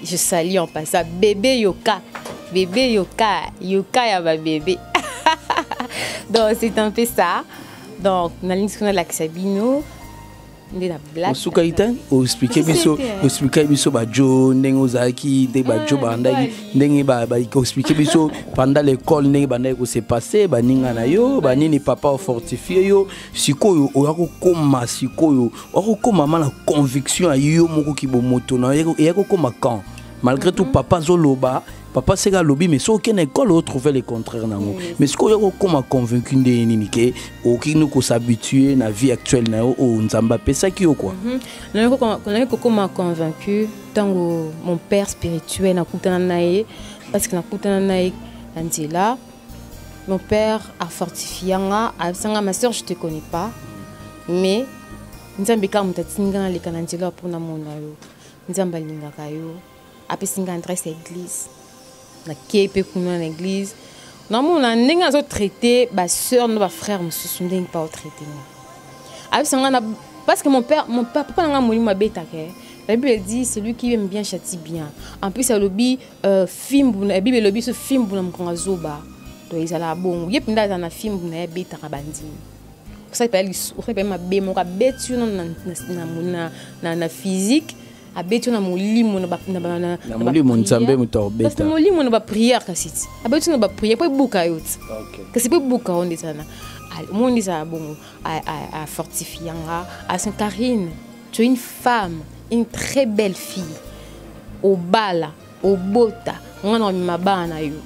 Je salue en passant bébé Yoka. Bébé Yoka, Yoka ya ba bébé. Donc c'est un peu ça. Donc nalingi kuna lakisa bino nde na blague. Osukaki te, oexplike biso, oexplike biso ba jo ndenge ozalaki, ndenge ba jo bandaki, ndenge ba ba oexplike biso pendant l'école ndenge bandaki ko se passer, baninga na yo, banini papa ofortifie yo, sikoyo oya kokoma sikoyo, oya kokoma ma na conviction ya yo moko ki bomoto na yo, eya kokoma quand? Malgré tout papa azoloba, papa seka alobi, mais soki okende école otrouver le contraire nango. Mais sikoyo oya kokoma convaincu ndenge nini ke okoki no kos'habituer na vie actuelle na yo oyo Nzambe apesaki yo quoi. Nayoki kokoma convaincu ntango mon père spirituel nakutana na ye, parce que nakutana na ye na nzela. Mon père a fortifié nga, ayebisa nga, ma sœur, je te connais pas, mais Nzambe kaka moto atindi nga naleka na nzela mpona mona yo. Nzambe alingaka yo, apesi nga adresse ya église. Nakei mpe kuna na église. Namona ndenge azotraite ba sœur na ba frère mosusu ndenge mpe aotraite nga. Ayebisa nga na, parce que mon père, mon père, papa na nga molimo abetaka, eh. La Bible dit celui qui aime bien châtie bien. En plus alobi fimbu na Bible elobi so fimbu na mokongo azoba. Donc ezala bongo. Ye mpenza aza na fimbu na ye abetaka bandimi. Osali pa lisu, osali pa mabe moko abeti yo na, na, na, na, na, na physique, abeti yo na molimo, na ba, na ba, na, Na na ba molimo prière. Nzambe moto akobeta. Parce que molimo na ba prière kasi ti. Abeti yo na ba prière po ebuka yo ti. Kasi po ebuka yo nde ezala na, a, mo nde ezala bongo, a, a, a fortifie nga, a Sainte Karine, tu es une femme, une très belle fille. Obala, obota, nga na mema bana na yo.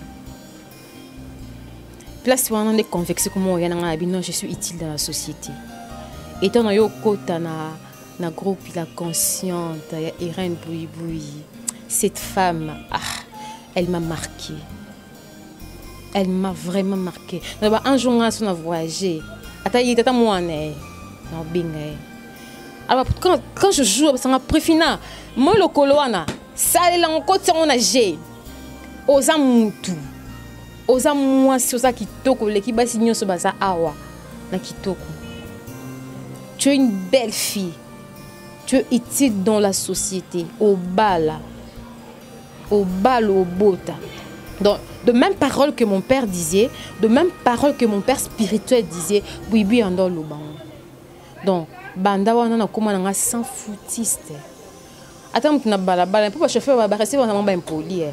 Place wana nde convexe comme oya na nga na bino, je suis utile dans la société. Étant na yo kota na, na groupe la consciente ya Irène Bouiboui, cette femme, ah, elle m'a marqué. Elle m'a vraiment marqué. Na ba un jour nga so na voyager. Ata ye tata mwana ye. Na benga ye. Alors quand je joue ça nga préfina, moi lokolo wana, salela ngokoti yango na G. Oza mutu. Oza mwasi, oza kitoko, leki basi nyonso baza awa na kitoko. Tu es une belle fille, tu es utile dans la société. Obala, obala, obota. Donc, de même parole que mon père disait, de même parole que mon père spirituel disait, Bibi ando lobango. Donc, banda wana na koma nanga sans foutiste. Ata mutu na balabala, mpo ba chauffeur ba recevoir na ba impoli. Eh.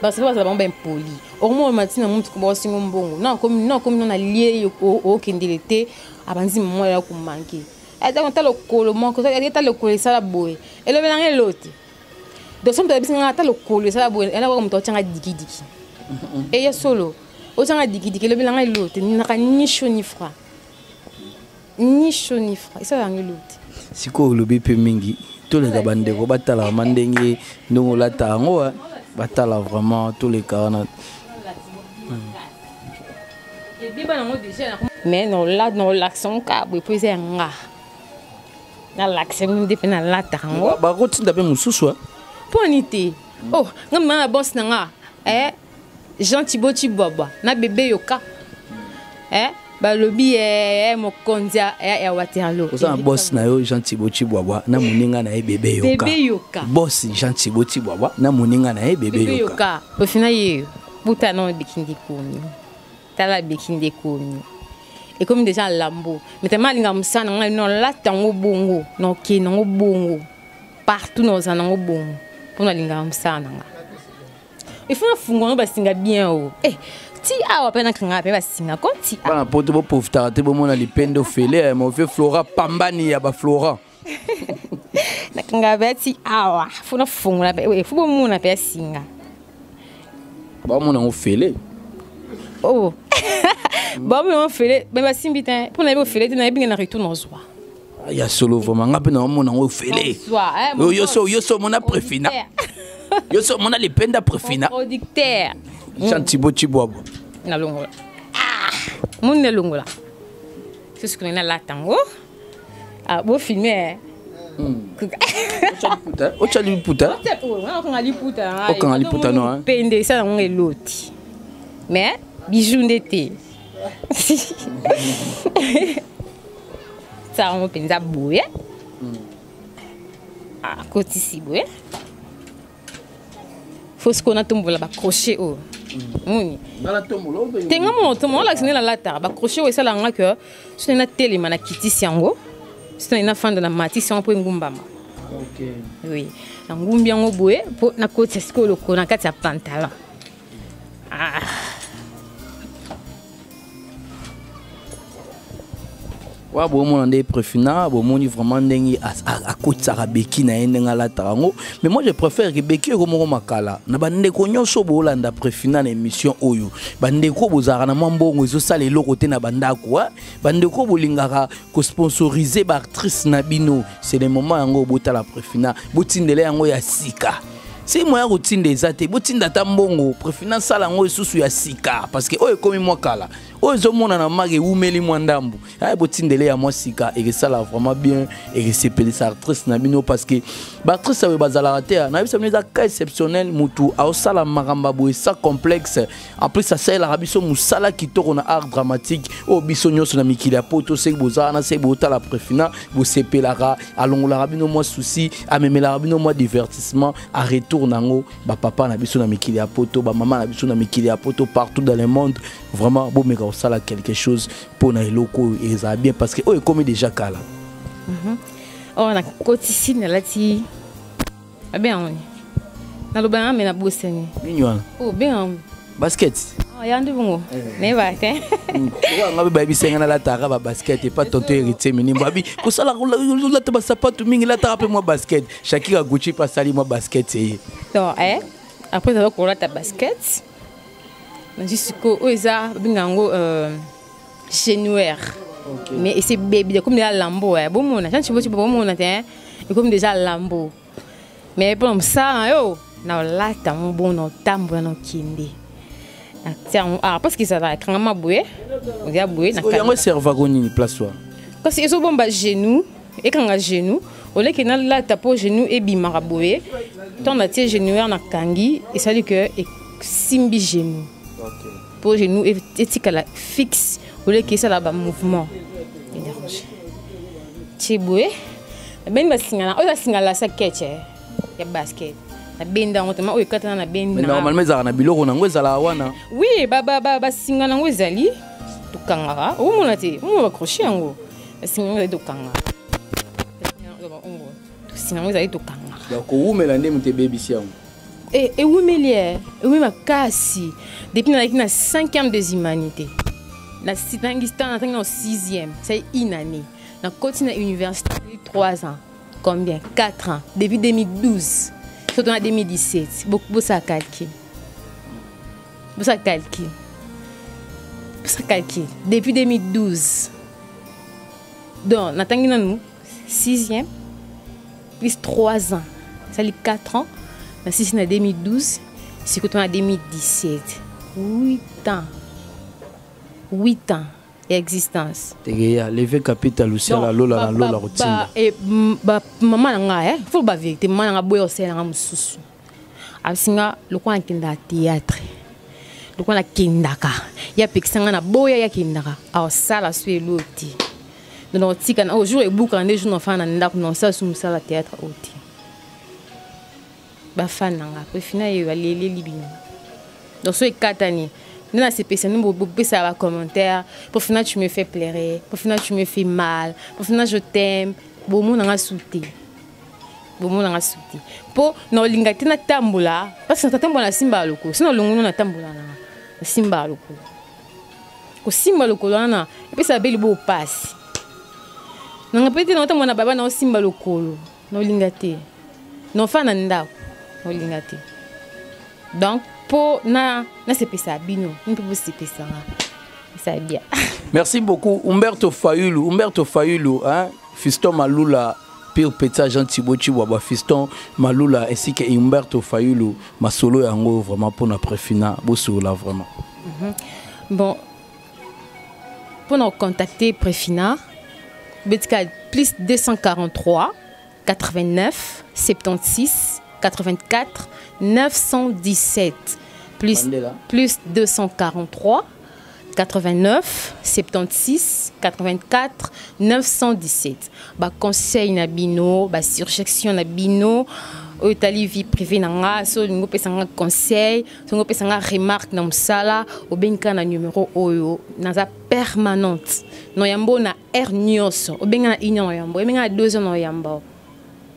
Ba recevoir ba ba impoli. Omo matina mutu ko basingo mbongo. Na komi na komi na lié o kendele te abanzi mama ya ko manquer. Ata ta lokolo moko, ata lokolo esala boye. Elobela ngai eloti. Donc soki moto ayebisi ngai ata lokolo esala boye, ena kaka moto atianga dikidiki. Eya solo. Otianga dikidiki elobela ngai eloti, naka ni chaud ni froid. Ni chaud ni froid. Esala ngai eloti. Sikoyo olobi mpe mingi, toleka bandeko batala vraiment ndenge ndenge olata yango, batala vraiment toleka wana. Mais na olakisa ngo kaka boye mpo eza ya nga. Nalakisa ngo nde mpe nalataka yango. Bakotinda mpe mosusu, Mpo ani te? Oh, nga mama na boss na nga, eh, Jean Thibaut Chibwabwa na bébé yoka. Eh, balobi eh, mokonzi ya Waterloo. Oza na boss na yo Jean Thibaut Chibwabwa na moninga na ye bébé yoka. Bébé yoka. Boss Jean Thibaut Chibwabwa na moninga na ye bébé yoka. Ofina ye buta na bikindi komi. Tala bikindi komi. Et comme déjà lambo, mais tellement alinga musana ngai non lata ngo bongo, non ke nango bongo. Partout dans nango bongo. Pona alinga musana nga. Il faut nafunga ngo basinga bien o. Eh, ti awa pe nakanga pe basinga ko ti. Bana poto bo profitaka te bomona lipendo fele mauvais Flora pambani ya ba Flora. Nakanga pe ti awa, faut nafunga pe, faut bomona pe singa. Ba mona ngo fele. Oh. Ba mona fele, mais basimbi te. Pona yebi ofele te na yebi na retour nozwa. Ya solo vraiment nga pe na mona ngo fele. Yo so yo so mona prefina. Yo so mona lipenda prefina. Producteur. Jean Thibaut Chibwabwa. Na longola. Ah, mun na longola. C'est ce qu'on a là tango. Ah, beau filmer. Ocha liputa. Okanga liputa. Okanga liputa non. Pende ça nango eloti. Mais bijou ndete. Ça on penza boye. Ah, kotisi boye. Faut ce qu'on a tombola ba crochet o. Muni. Tenga mo tomo la sine la lata ba crochet o esala nga que sine na telema na kitisi yango. Sine na fanda na matisi yango po ngumbama. OK. Oui. Na ngumbi yango boye po na kotisa sikoyo lokolo na kati ya pantalon. Ah. Wa bomona nde prefina bomoni vraiment ndenge akotisaka beki na ye ndenge alataka yango. Mais moi je préfère que beki eko moko makala na bandeko nyonso boolanda prefina na émission oyo. Bandeko bozalaka na mwa mbongo ezosala eloko te na bandako, hein? Bandeko bolingaka kosponsoriser ba actrice na bino, c'est le moment yango botala prefina, botindela yango ya sika. Si moyen kotinda eza te, botinda ata mbongo prefina sala yango lisusu ya sika, parce que oyo ekomi mwa kala, oyo ezomona na marque ewumeli mwa ndambu. Aye botindele ya mwa sika, ekesala vraiment bien, ekesepelisa actrice na bino, parce que ba actrice oyo bazalaka te, na biso eza cas exceptionnel, mutu aosala makambo boye sans complexe. En plus asalelaka biso mosala kitoko na art dramatique oyo biso nyonso na mikili ya poto, soki bozala na soki botala prefina bosepelaka, alongolaka bino mwa souci, amemelaka bino mwa divertissement. A retour nango ba papa na biso na mikili ya poto, ba mama na biso na mikili ya poto, partout dans le monde, vraiment bomeka kosala quelque chose mpo na eloko oyo ezala bien, parce que oyo ekomi déjà kala. Oh, na kotisi nalati abenga ngo nini? Naloba nanga me nabosani. Nini wana? Oh, benga ngo. Basket. Ah, ya ndi bongo. Nayeba te. Oyo nga mpe bayebisi nga nalataka ba basket epa tonton Héritier Minimbo. Abi kosala olata ba sapatu mingi, lataka mpe mwa basket. Shakira Gucci mpe asali mwa basket eye. Donc, eh, après naza kolata basket. Nazwi sikoyo oyo eza babenga yango genouaire. Mais ese bebi comme déjà lambeau, eh. Bomona, Jean Thibaut Thibaut bomona te, hein. Comme déjà lambeau. Mais pour mosala yo na olata ngo bongo na otambola na okende. Na tia yango, ah, parce que ezalaka ekangama boye, oza boye na Sikoyo yango eservaka nini place wana? Kasi ezobomba genou, ekanga genou, oleki nalata mpo genou ebimaka boye. Ntango natie genouaire nakangi, esali ke esimbi genou. Mpo genou etikala fixe, oleki esala ba mouvement. Edérange. Tie boye, nabendi basinga na oyo eza singa lasa ketch ya basket. Nabenda yango tama oyo ekatana, nabendi. Mais normalement ezalaka na biloko nango, ezalaka wana. Oui, basinga nango ezali, tokangaka. Omona te, omona bacrochet yango, basinga yango ezali, tokangaka. Singa yango ezali, tokangaka. Donc kowumela nde moto ebebisi yango. Ewumeli, ewumeli makasi. Depuis nazalaki na 5e des humanités, natangi natangi na 6e, c'est une année. Nakoti na université 3 ans, combien? 4 ans. Depuis 2012 surtout na 2017. Bosala calcul, bosala calcul, bosala calcul. Depuis 2012, donc natangi nanu 6e plus 3 ans, esali 4 ans. Nasisi na 2012, sikoyo to na 2017, 8 ans, 8 ans ya existence. Tegeya leve kapita lusiala lola na lola kotinda. Mama na ngai, faut bavérité, mama na ngai boya osala nanga mosusu. Abisinga lokola nakendaka théâtre, lokola nakendaka, ye apekisa ngai na boya, ye akendaka aosala so elo te. Donc otika na jour ebukaka nde jour nafana na ndako, na osala so mosala théâtre oyo te. Bafan na nga po fina ye baleleli bino. Donc so ekatani nde nasepesa nde bopesaka bacommentaire: "Pour fina tu me fais pleurer, pour fina tu me fais mal, pour fina je t'aime." Bomonanga su te, bomonanga su te, mpo na olinga te natambola, parce que natambola, nasimbaka lokolo. So nalongono, natambola nanga, nasimbaka lokolo. Kosimba lokolo wana epesaka mpe libo pasi nanga mpe te. Naotambola na baba, naosimba lokolo, naolinga te. Nofa na ndako, naolinga te. Donc mpo na nasepesa bino mpe bosepesanga, esa bien. Merci beaucoup Umberto Fayulu, Umberto Fayulu, hein? Fiston Malula, pire petit agent Thibaut Chibwaba, Fiston Malula ainsi que Umberto Fayulu. Masolo yango vraiment mpona Prefina, bosolola vraiment. Bon, mpona contacter Prefina, betika plus 243 89 76 84 917, plus Mandela. Plus 243 89 76 84 917. Baconseil na bino, basuggestion na bino oyo etali vie privée na nga, so olingi opesa nga conseil, so olingi opesa nga remarque na mosala, obengi kaka na numéro oyo. Naza permanente na yambo na heure nyonso. Obenga na 1 heure na yambo, obenga na 2 heures na yambo,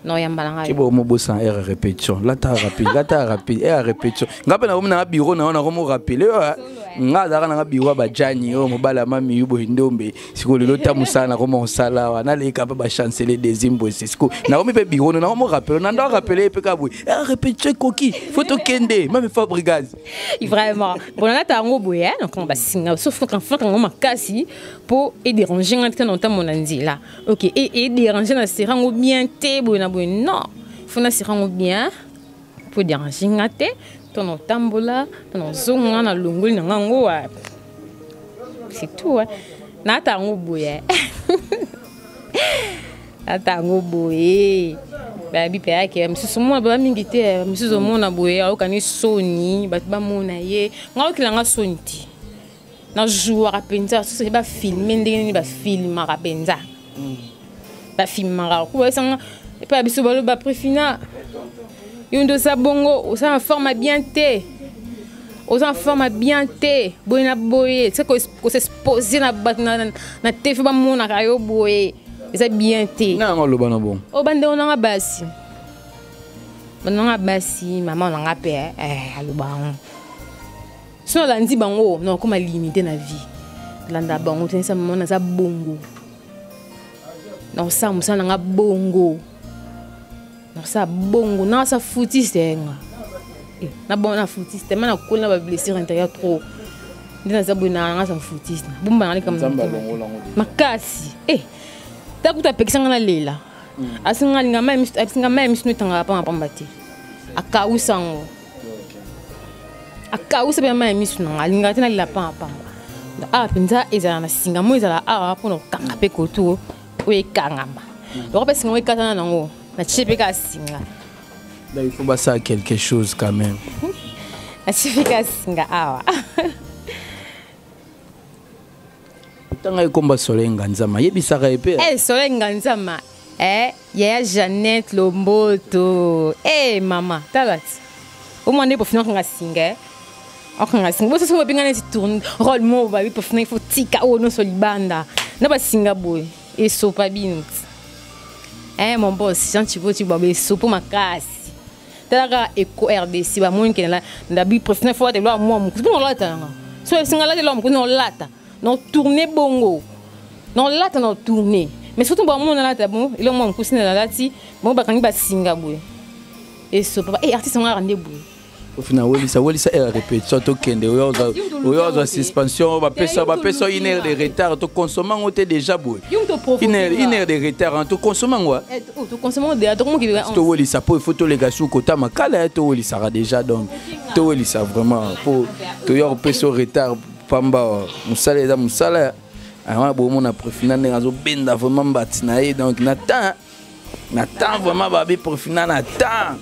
na oyamba na ngai. Kibo mobosa heure répétition, lata rapide, lata rapide, heure répétition. Nga mpe nakomi nanga bureau na yo, nakomi rappeler nga azalaka nanga bureau ya bajani oyo mobali ya mami yubo ndombe. Sikoyo lelo ta mosala, nakomi kosala awa, naleka mpe bachancele desimbwese. Sikoyo nakomi mpe bureau no, nakomi rappeler, nando rappeler ye mpe ka boye: heure répétition ekoki, faut tokende, mami Fabrigaz. Vraiment, bon, nalata yango boye, nakanga basinga, sauf faka yango makasi mpo edérange nga te na otambola na nzela. Ok, edérange na sera yango bien te boye na boye. Non, faut na sera yango bien mpo edérange nga te to na otambola to na ozonga na longoli na nga yango. C'est tout. Nalata yango boye, nalata yango boye. Bayabi mpe ayake misusu mona baba mingi te. Misusu omona boye, ayokani soni bato bamona ye. Nga okilanga soni te, najouaka mpenza. Soki bafilme ndenge nini, bafilmaka mpenza, bafilmaka ko bayesanga epai ya biso. Baloba: "Prefina, yo nde oza bongo, oza na forme bien te, oza na forme bien te boye na boye. Se kosexpose na bato na TV, bamonaka yo boye, eza bien te." Na yango aloba na bongo? Oyo bandeko nanga basi, bandeko nanga basi, mama nanga mpe aloba yango. So nalandi bango, nakokoma limité na vie. Nalanda bango te. Nesa mama, naza bongo, nakosala mosala nanga bongo, nakosala bongo, nakasa futiste nga na bon na futiste ma nakoli na bablessure intérieure trop. Nde naza boye, nanga sa futiste bomba nanga likambo makasi. Ta kuta apekisa nga nalela, asinga alinga mai miso, asinga mai miso no etangaka pamba pamba te. Akawusa yango, akawusa mpe mai ya miso nanga. Alingaka te nalela pamba pamba. Awa mpenza ezala na singa mo, ezala awa mpona kokanga mpe kotu oyo ekangama. Loko mpe singa ngo ekatana nango, natie mpe kaka singa. Donc il faut basala quelque chose quand même. Natie mpe kaka singa awa. Otanga ekomba Soleil Nganzama, yebisaka ye mpe. Eh, Soleil Nganzama, eh, yaya Jeannette Lomboto. Eh, mama, tala ti. Omwana nde pofina okanga singa, eh. Okanga singa. Boso soki babenga neti tourne rôle moko babi pofina il faut tika oyo nyonso libanda. Na basinga boye esopa bino ti. Eh, mon boss, Jean Thibaut Tshibaba esopo makasi. Tala kaka Eco RDC bamoni ke na bi pofina faut ate lwa mwa mokusi. Mpo olata yanga. So esinga lata lwa mokusi na olata. Na tourner bongo. Na olata na tourner. Mais surtout bamona lata bon, eloko mwa mokusi na lati, bon bakangi basinga boye. Esopa ba eh artiste ngaka nde boye. Ofina welisa welisa air répétition tokende oyo ozwa suspension bapesa bapesa une heure de retard tokonsoma yango te déjà boye une heure de retard tokonsoma yango towelisa mpo ifo toleka su kota makala towelisaka déjà donc towelisa vraiment mpo toya kopesa retard pamba mosala eza mosala wana bomona prefina ndenge azobenda vraiment mbati na ye donc na temps na temps vraiment babi prefina na temps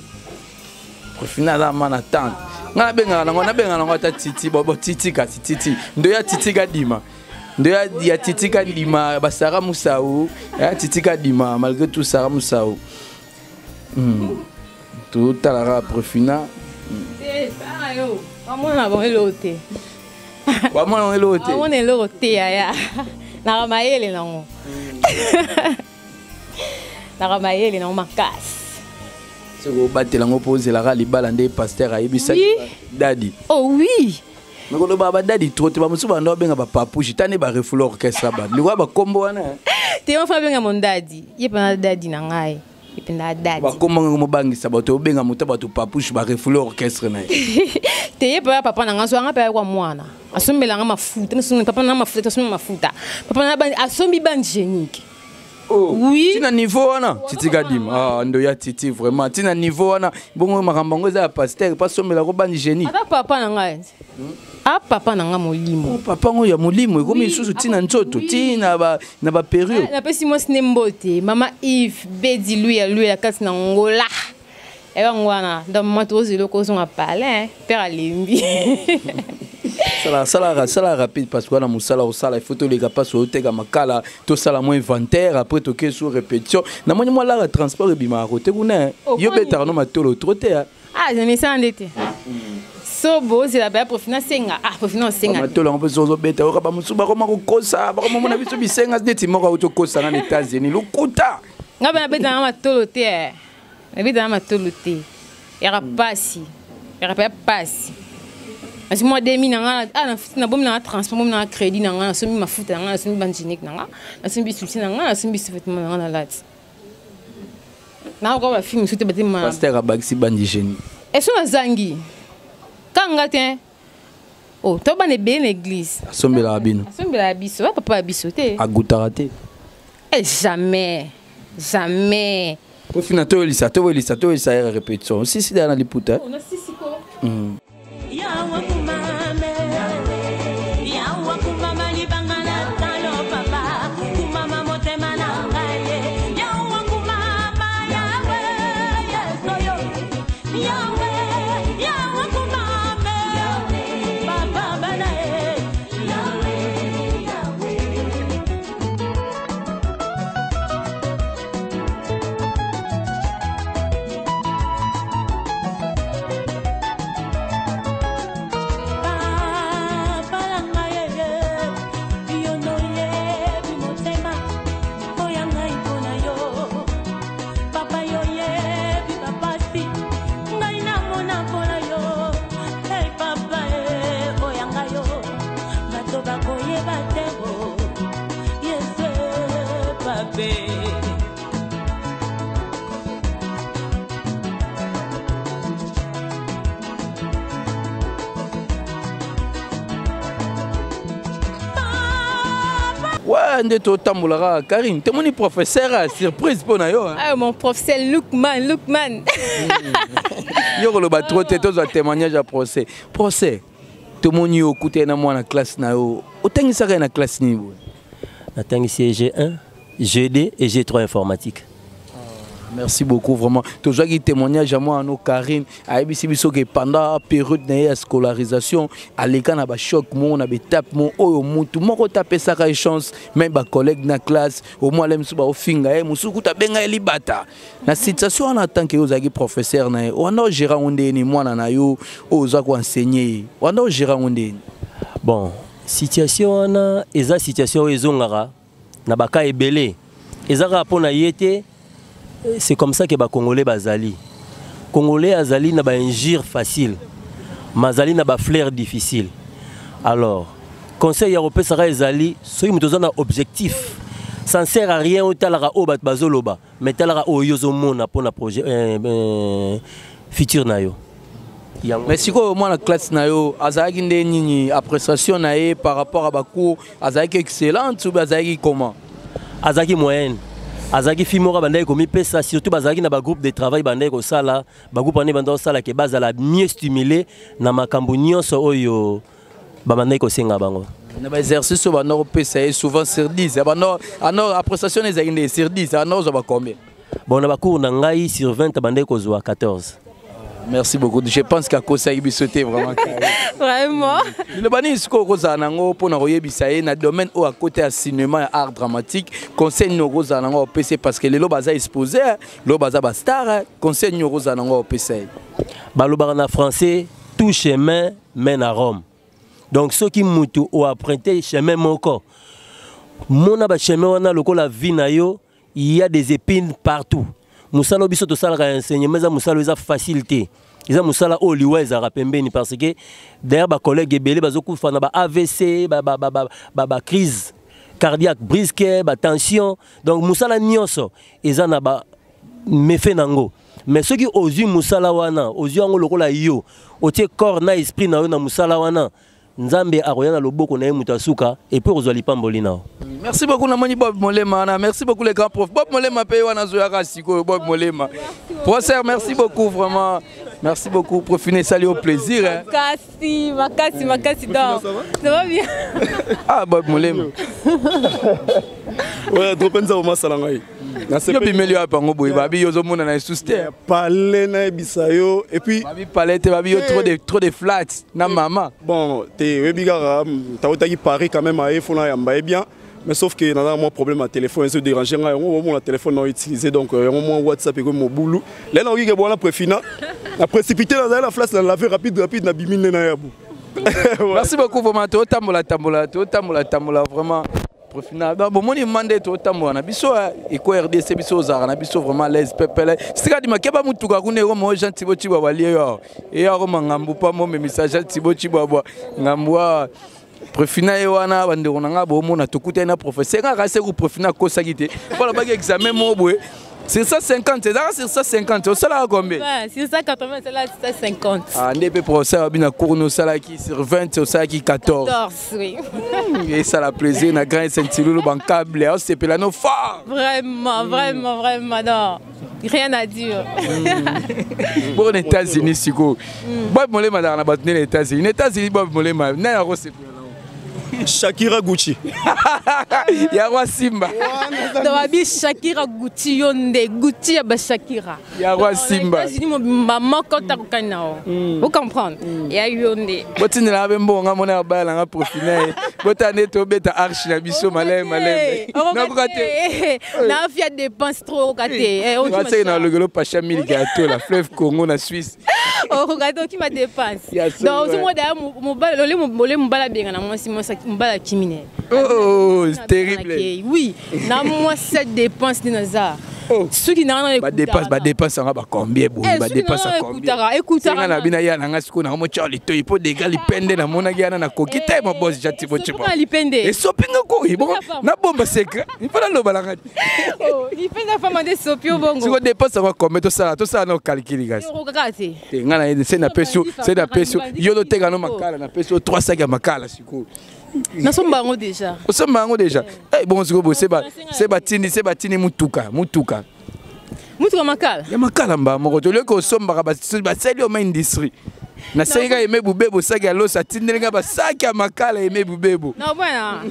prefina aza ma na temps ngai nabengaka nango nabengaka nango ata titi bo titi kasi titi ndo ya titi kadima ndo ya titi kadima basara musau ya titi kadima malgré tout sara musau totalaka prefina bamona bango eloko te bamona bango eloko te bamona eloko te yaya naka mayele nango naka mayele nango makasi soki obatela yango mpo ozelaka libala nde pasteur ayebisaki dadi oh oui mais koloba badadi trop te bamosusu banda babenga bapapushi ta nde barefule orchestre ba likoya bakombo wana te ofa abenga mon dadi ye mpena dadi na ngai ye mpena dadi bakombo ngango mobangisa bato obenga moto bato papushi barefule orchestre na ye te ye mpena papa na ngai so anga mpe ayekwa mwana asombelanga mafuta papa na mafuta asombi mafuta papa na asombi bande génique. Oh, oui. Tina niveau wana titi kadima ah ndo ya titi vraiment tina niveau wana bongo makambo yango eza ya pasteur pas sombela ko bandi génie ata papa na ngai a papa na ngai molimo oh, papa ngo ya molimo ekomi lisusu tina nzoto tina ba na ba période napesi mwasi ne mbote mama Yves Bedi Luya Luya kati na Angola ebango wana donc mama tozela okozonga palin père alembi. Sala sala sala rapide parce que wana mosala osala il faut toleka mpasi oteka makala tosala mwa inventaire après toke sur répétition namoni mwa lara transport ebimaka kote kuna yo betaka no matolo trop te. Ah mesala nde te so bozela baya profina senga ah profina osenga matolo yango mpe so ozobeta oyoka bamosusu bakoma kokosa bakoma mona biso bisenga neti moko auti okosa nga na États-Unis lokuta. Nga mpe nabetaka matolo te nabetaka matolo te yaka pasi yaka mpe pasi asi mwa demi na nga ah nabomi na nga transport bomi na nga crédit na nga nasombi mafuta na nga nasombi banjinique na nga nasombi soutien na nga nasombi sous-vêtement na nga na lati nakoka bafilme mosusu te batema pasteur abakisi bandi génie eso nazangi kanga te oh to bana ebele na église asombelaka bino asombelaka biso ba papa ya biso te agutaka te. Eh, jamais jamais. Ofina toyelisa toyelisa toyelisa ya répétition sisi daya na liputa. Ouais, nde totambolaka Karine temoni professeur a surprise mpo na yo. Ah, mon professeur Lukman Lukman. Yo koloba trop te tozwa témoignage ya procès procès tomoni yo okutani na mwana classe na yo otangisaka ye na classe nini boye? Natangisi ye G1 G2 et G3 informatique. Merci beaucoup vraiment. Tozwaki témoignage ya mwana no Karine, ayebisi biso ke pendant période na ye ya scolarisation aleka na bachoc moko na baetape moko oyo mutu moko te apesaka ye chance, même bacollègue na classe omoi ale mosusu baofinga ye, mosusu kuta abenga ye libata. Na situation wana, tant que ozalaki professeur na ye, wana ogéra yango ndeni? Mwana na yo oyo oza koenseigner ye, wana ogéra yango ndeni? Bon, situation wana eza situation oyo ezongaka na baka ebele. Eza kaka mpo na ye te, c'est comme ça que Bacongolais bazali. Congolais azali na bainjure facile, mazali na bafleurs difficile. Alors conseil ya kopesaka ezali, soki moto oza na objectif, ça ne sert à rien otalaka oyo bato bazoloba, mais talaka oyo yo ozomona mpona projet futur na yo. Yango. Mais sikoyo mwana classe na yo azalaki nde nini? Appréciation na ye par rapport à bacours, azalaki excellente ou bien azalaki comment? Azalaki moyenne. Azalaki fille moko bandaki komipesa, surtout bazalaki na bagroupe de travail, bandaki kosala bagroupe wana, bandaki kosala ke bazala mieux stimulé na makambo nyonso oyo babandaki kosenga bango. Na baexercice oyo banda kopesa ye souvent, sur 10 banda ano appréciation ezalaki nde sur 10 anda ozwa bacombien? Bon, na bacours na ngai, sur 20 bandaki kozwa 14. Merci beaucoup. Je pense qu'akosaki biso te vraiment. Vraiment. Liloba nini sikoyo okozala nango mpona koyebisa ye na domaine oyo akota ya cinéma, ya art dramatique? Conseil nini okozala nango opesa ye? Parce que lelo baza exposé, lelo baza bastar. Conseil nini okozala nango opesa ye? Balobaka na français: tout chemin mène à Rome. Donc soki mutu oemprunte chemin moko, mona bachemin wana lokola vie na yo, il y a des épines partout. Mosala oyo biso tosalaka ya enseignement eza mosala oyo eza facile te. Eza mosala oyo liwa ezalaka pembeni, parce que d'ailleurs bacollègue ebele bazokufa na ba AVC, bacrise cardiaque brusque, batension. Donc mosala nyonso eza na ba méfait nango. Mais soki ozwi mosala wana, ozwi yango lokola yo otie corps na esprit na yo na mosala wana, Nzambe akoya na loboko na ye, moto asuka, et puis okozwa lipamboli na yo. Merci beaucoup. Namoni Bob Molema wana. Merci beaucoup, les grands profs. Bob Molema mpe wana azoyaka sikoyo. Bob Molema, professeur, merci beaucoup vraiment. Merci beaucoup, profine, esali au plaisir, hein. Makasi, makasi, makasi. Donc ça va bien. Ah, Bob Molema. Ouais, trop mpenza omasala ngai. Yo bimeli oyo pango boye, babi yo ozomona na lisusu te. Pale nayebisa yo et puis babi pale te, babi yo trop de flat na mama. Bon, te, oyebi kaka tautaki Paris quand même, aye fona yamba ye bien, mais sauf que naza mwa problème ya téléphone, ezo déranger ngai. Yango omona téléphone na utiliser, donc yango mwa WhatsApp ekomi mobulu. Lelo nakoki ke bwana préfina na précipité, nazali na place na lave rapide rapide, nabimi nde na yabu. Merci beaucoup vraiment. Totambola tambola, totambola tambola vraiment. Profina, donc bomoni mande, totambola na biso Eko RDC. Biso ozalaka na biso vraiment l'aise pepele. Sika dima keba mutuka kuna ekoma Jean Tibo Chibwabwa lie yo eya koma ngambu pa momemisa Jean Tibo Chibwabwa ngambu awa. Profina ye wana. Bandeko na nga, bomona tokutani na professeur kaka seku. Profina akosaki te mpo alobaki examen moko boye sur 150, ezalaka sur 150, osalaka combien? Ouais, sur 180, c'est là 150. Ah, nde mpe professeur abi na cours osalaki sur 20 osalaki 14. 14, oui. Esala plaisir na grand Sentilulu, bankable aosepela no fort. Vraiment, vraiment, vraiment, non. Rien à dire. Bon, na États-Unis sikoyo, Bob Molema azalaka na bato nde na États-Unis. Na États-Unis, Bob Molema nani akosepela? Shakira Gucci. Yango asimba. Donc abi Shakira Gucci, yo nde Gucci ya ba Shakira. Yango asimba. États-Unis mobimba moko takokani na o. Vous comprendre? Ya yo nde. Botindela mpe mbongo, nga mona ya bala nanga profina ye. Botala nde tobeta arche na biso maleme maleme. Nakoka te. Na afia dépense trop, okoka te. Aseki na lokelo Pacha Miliki ya Tola Fleuve Congo na Suisse. Okoka te, okima dépense. Donc ozomona daya mobali ole, mobali abenga na mwasi, mwasi mobali akimi ne. Oh, c'est terrible. Oui, na mwasi ya dépense nde naza soki nanga. Badépense, badépense yanga bacombien boye? Badépense? Ekutaka. Na bino ya nanga sikoyo nanga motya litoi mpo dega lipende namonaki yana nakoki te. Mabosi ja Tibo Tibo. Lipende. Esopinga koyi bongo, nabomba secret mpo nalobalanga. Lipende afama nde sopi yo bongo. Siko dépense yango combien? Tosala na ocalcule kasi. Kaka te. Te, ngai na se napesi yo, se napesi yo, yo toteka no makala, napesi yo 3 sac ya makala sikoyo. Nasomba yango déjà. Osomba yango déjà. Bongo sikoyo boye se batindi, se batindi mutuka, mutuka. Mutuka makala. Ya makala mba moko tolioki osombaka, basali yo ma industrie. Nasengi kaka Aime Bubebo saki ya loso, atindeli nga basaki ya makala Aime Bubebo. Non, bwana.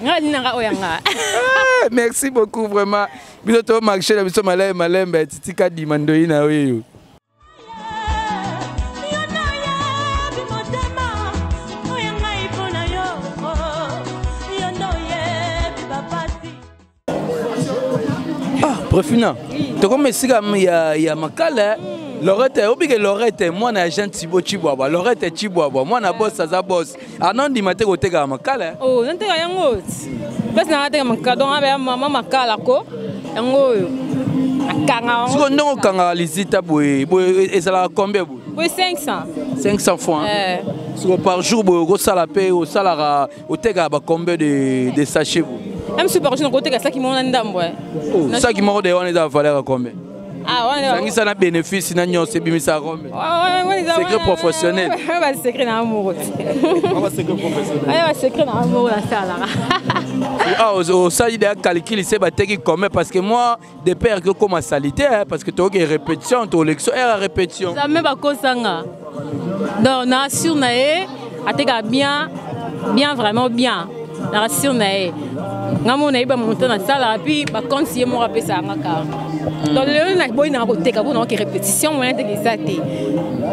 Nga linanga oyo nga. Eh, merci beaucoup vraiment. Biso to marché na biso malembe malembe titika dima ndoi na oyo. Ah, Prefina, tokomi esika ya makala. Lorette, obike Lorette, mwana ya Jean Thibaut Chibwabwa, Lorette Chibwabwa, mwana boss aza boss. Anondima te kotekaka makala. Oh, nateka yango. Place na nateka makala, donc abe mama makala ko. Yango oyo. Akanga yango. Siko ndongo okangaka lizita boye, boye ezalaka combien boye? Boye 500. 500 francs. Eh. Siko par jour boye okosala pe osalaka otekaka ba combien de sachets boye? Même si par jour nakoteka saki moko na ndambo. Oh, saki moko de wana eza valeur ya combien? Ah, wana sangisa na bénéfice na nyonso ebimisaka combien? Secret professionnel. Ba secret na amour. Ba secret professionnel. Ba secret na amour nasalaka. Ah, osali deya calcul se bateki combien? Parce que moi de peur que koma salité, hein, parce que toyoki répétition tolection ere ya répétition. Jamais bakosanga. Donc na assure na ye atekaka bien bien, vraiment bien. Na rassure na ye nga mo nayeba montant nasalaka, puis bacompte ye moko apesaka nga kaka. Donc lelo naboyi nanga koteka mpo naoki répétition moyen teke eza te.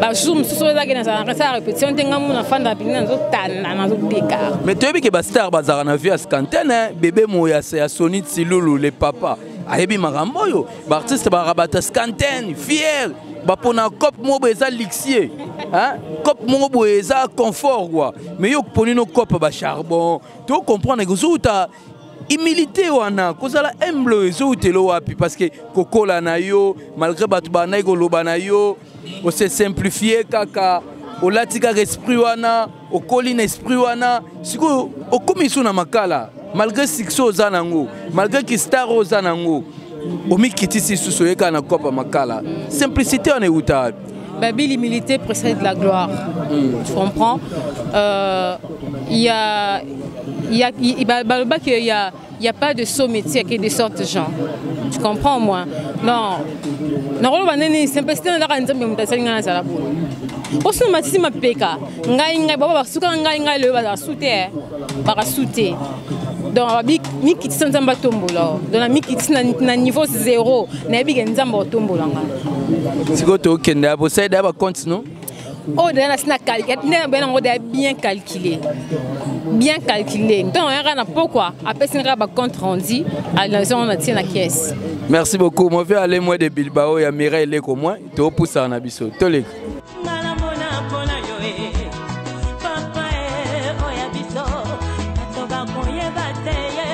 Bajour mosusu oyo ezaki nazalaka sala répétition te, nga mo nafandaka mpena nazotanda nazoteka. Mais toyebi ke bastar bazalaka na vie ya scantene. Bébé moya ya Soni Tsilulu le papa ayebi makambo oyo. Baartiste bazalaka bato ya scantene, fier, bapona cope moko boye eza luxueux, cope moko boye eza confort quoi. Mais yo poni no cope bacharbon. Tocomprendre kozouta humilité wana, kozala humble ezoutelo wapi? Parce que kokola na yo, malgré bato bandaki koloba na yo, ose simplifie kaka, olati kaka esprit wana, okoli na esprit wana. Sikoyo okomi so na makala, malgré succès oza nango, malgré ki star oza nango, omikitisi lisusu, oyekaka na kopa makala. Simplicité wana euta wapi? Babi, l'humilité précède la gloire. Tu comprends? Il y a, bah, il y a pas de sot métier que de sortes de gens. Tu comprends, moi? Non. Nakoloba nini, simplicité ndaka Nzambe moto asali ngai nazala boye. Osuna matisi mapeka ngai ngai baba basuka ngai ngai lelo bazala su te, baka su te. Donc babi mikitisa, Nzambe atombola. Donc na mikitisi na niveau zéro, nayebi ke Nzambe atombola ngai. Sikoyo tokende ya bosali daya bacompte no. Oyo deja nasi na nde na yango deja bien calculé, bien calculé. Ntongo yaka na pokwa apesi nga bacompte rendu, nazongo na tie na caisse. Merci beaucoup mon vieux Ale moi de Bilbao ya Mireille Leko. Moi topusaka na biso toleka. Nga namona mpona yo e papa e oya biso bato bakoyeba te ye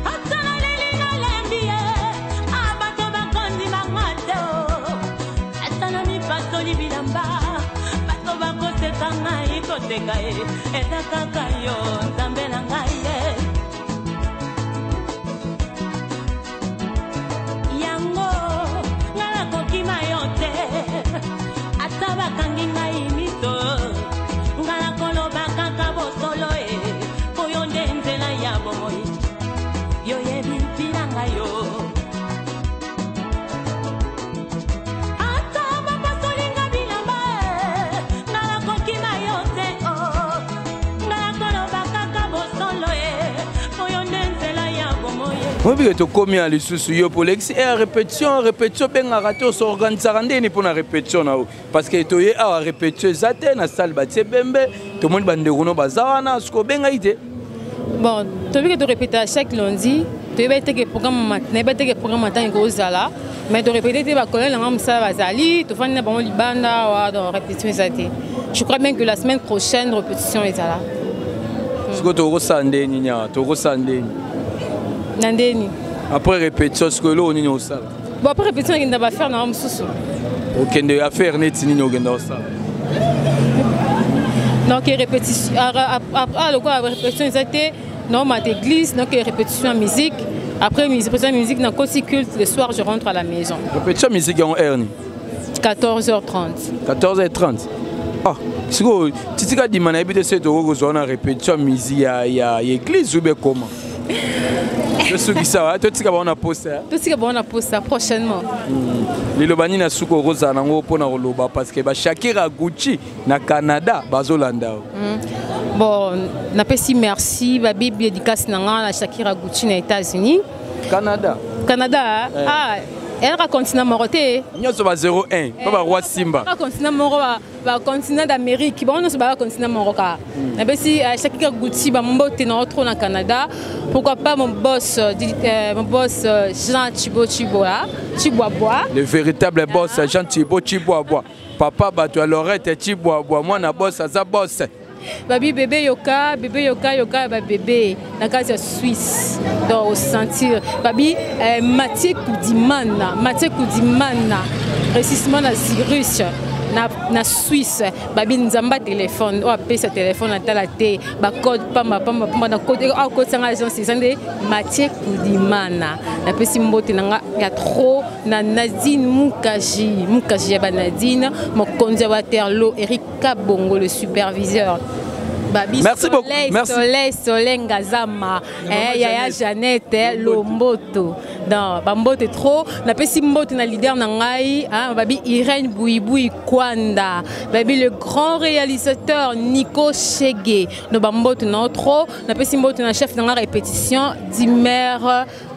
ata naleli nalembi ye a bato bakondimanga te o ata na mipasoli bilamba bato bakoseka ngai koseka ye eza kaka yo Nzambe na ngai ye yango ngai nakokima yo te ata bakangi ngai miso ngai nakoloba kaka bosolo e po yo nde nzela ya bomoi yo yebi ntina ngai yo ata bapasolinga bilamba e ngai nakokima yo te o ngai nakoloba kaka bosolo e po yo nde nzela ya bomoi e. Oyebi ke tokomi ya lisusu yo po olekisi e répétition. Répétition obengaka te, osorganisaka ndeni mpo na répétition na yo? Parce que toye awa, répétition eza te na salle, batie bembe, tomoni bandeko no baza wana. Soki obengaki te? Bon, toyebi ke torépéta chaque lundi. Toyebi te ke programme, nayebi te ke programme ntango ekozala, mais torépété te. Bacollègue nanga mosala bazali, tofandi na bango libanda awa. Donc répétition eza te. Je crois bien que la semaine prochaine répétition ezala. Sikoyo tokosala ndeni nyawa, tokosala ndeni? Na ndeni? Après répétition sikoyo eloko nini osala? Bon, après répétition nakenda baaffaire nanga mosusu. Okende affaire neti nini okenda kosala? Donc répétition, ah, lokola répétition eza te, naomata église, donc répétition ya musique. Après répétition ya musique, nakoti culte. Le soir, je rentre à la maison. Répétition musique yango heure nini? 14h30. 14h30. Ah, sikoyo titika dima nayebi te se tokoki kozwa wana répétition ya musique ya église ou bien comment? Tosukisa, totika bango na posa. Totika bango na posa prochainement. Liloba nini na suka okozala nango mpona koloba, parce que bashakira Gucci na Canada bazolanda o? Bon, napesi merci, babibi, dédicace na nga na Shakira Gucci na États-Unis. Canada. Canada. Eh. Ah, eyaka continent moko te. Nyonso ba 01 mpo baroi Simba. Kaka continent moko, bacontinent d'Amérique, bango nyonso baka continent moko kaka. Napesi Shakira Gucci bambote na trop na Canada. Pourquoi pas mon boss, mon boss, Jean Chibo Chiboa Chibwabwa. Le véritable boss Jean Thibaut Chibwabwa, papa bato ya Lorette Chibwabwa, mwana boss aza boss. Babi bébé yoka, bébé yoka, yoka ba bébé na kati ya Suisse. Donc osentir babi, Mathieu Koudimana, Mathieu Koudimana, précisément na Zurich, na Suisse. Babi nzamba telefone oyo apesa telefone atala te, bacode pamba pamba pamba na code akotanga agence eza nde Mathieu Koudimana. Napesi mbote na nga ya trop na Nadine Mukaji, Mukaji ya banadine, mokonzi ya Waterloo, Eric Kabongo le superviseur. Babi Merci beaucoup. Soleil, Merci. Soleil, Soleil Ngazama, eh, Yaya Jeannette, eh, Lomboto. Donc, bambote trop. Napesi mbote na leader na ngai, hein, babi Irène Bouiboui Kwanda. Babi le grand réalisateur Nico Chege. No bambote na trop. Napesi mbote na chef na répétition Dimer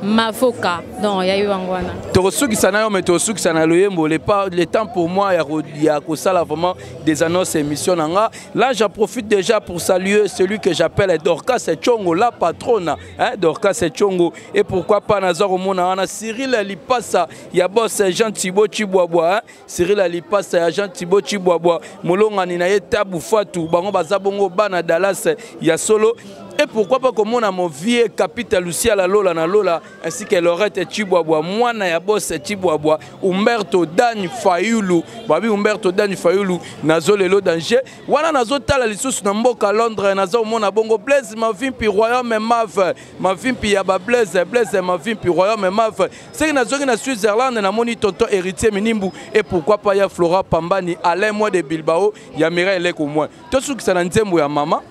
Mavoka. Donc, ya yo ngwana. Tokosukisa na yo, mais tokosukisa na loyembo. Le pas le temps pour moi ya kosala vraiment des annonces émission na nga. Là, j'en profite déjà pour saluer celui que j'appelle Dorcas Tchongo, la patronne, hein, Dorcas Tchongo. Et pourquoi pas Nazar Omona wana Cyril Lipasa ya boss Jean Thibaut Chibwabwa, hein, Cyril Lipasa ya Jean Thibaut Chibwabwa, molonga ni na ye Tabu Fatou, bango baza bongo bana Dallas ya solo. Et pourquoi pas comme on a mon vieux capitaine Lucia la Lola na Lola, ainsi que Lorette Chibwabwa, mwana ya boss Chibwabwa, Umberto Dan Fayulu, babi Umberto Dan Fayulu, nazo lelo danger. Wana nazo tala lisusu na mboka Londres, nazo mona bongo Blaise Mavimpi Royaume Mave, Mavimpi ya ba Blaise, Blaise Mavimpi Royaume Mave. C'est que nazo na Switzerland na moni tonton héritier Minimbu, et pourquoi pas ya Flora Pambani, Alain moi de Bilbao, ya Mireille Leko moi. Tosukisa na nzembo ya mama.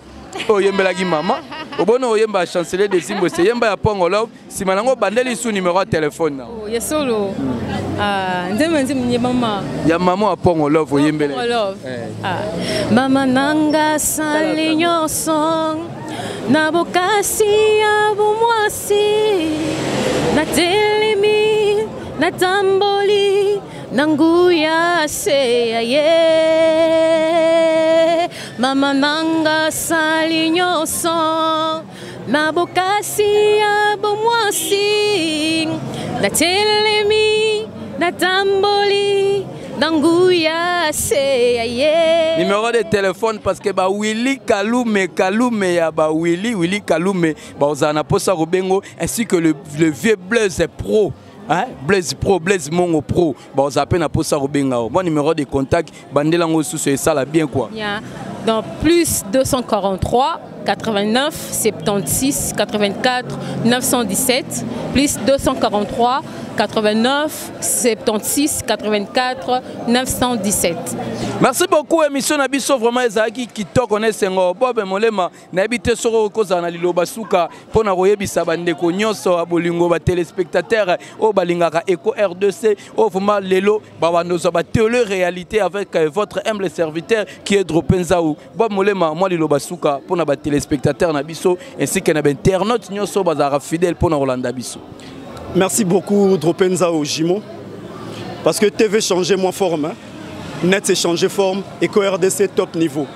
Oyembelaki mama, obona oyemba chancelier de Zimbo, se yemba ya Pongo Love, nsima nango bandeli su numéro ya telefone na. Oh, ya solo. Ah, nzembo nzembo ya mama. Ya mama ya Pongo Love oyembela. Pongo Love. Eh. Ah. Mama nanga sali nyonso na bokasi ya bomwasi, na telemi na tamboli na nguya se ya ye. Mama nanga sali nyonso na bokasi ya bomwasi, na telemi na tamboli na nguya se ya ye. Numéro de téléphone, parce que ba Willy Kalume, Kalume ya ba Willy, Willy Kalume ba ozana posa robengo, ainsi que le vieux Blaise Pro, hein, Blaise Pro, Blaise Mongo Pro, ba oza pe na posa robenga. Bon numéro de contact bandela ngo susu et ça la bien quoi. Bien. Donc plus 243 89 76 84 917, plus 243 89 76 84 917. Merci beaucoup, émission na biso vraiment ezalaki kitoko na esengo. Bob Molema nayebi te soko okozala na liloba suka mpona koyebisa bandeko nyonso ya bolingo, ba téléspectateurs oyo balingaka Eco R2C, oyo vraiment lelo babandozwa ba télé réalité avec votre humble serviteur qui est Dropé Nzau. Bob Molema, mwa liloba suka mpona ba téléspectateurs na biso ainsi que na ba internautes nyonso bazalaka fidèle mpona kolanda biso. Merci beaucoup Dropé Nzau Jimo, parce que TV changeait moins forme, hein. Net s'est changé forme, Eco RDC top niveau.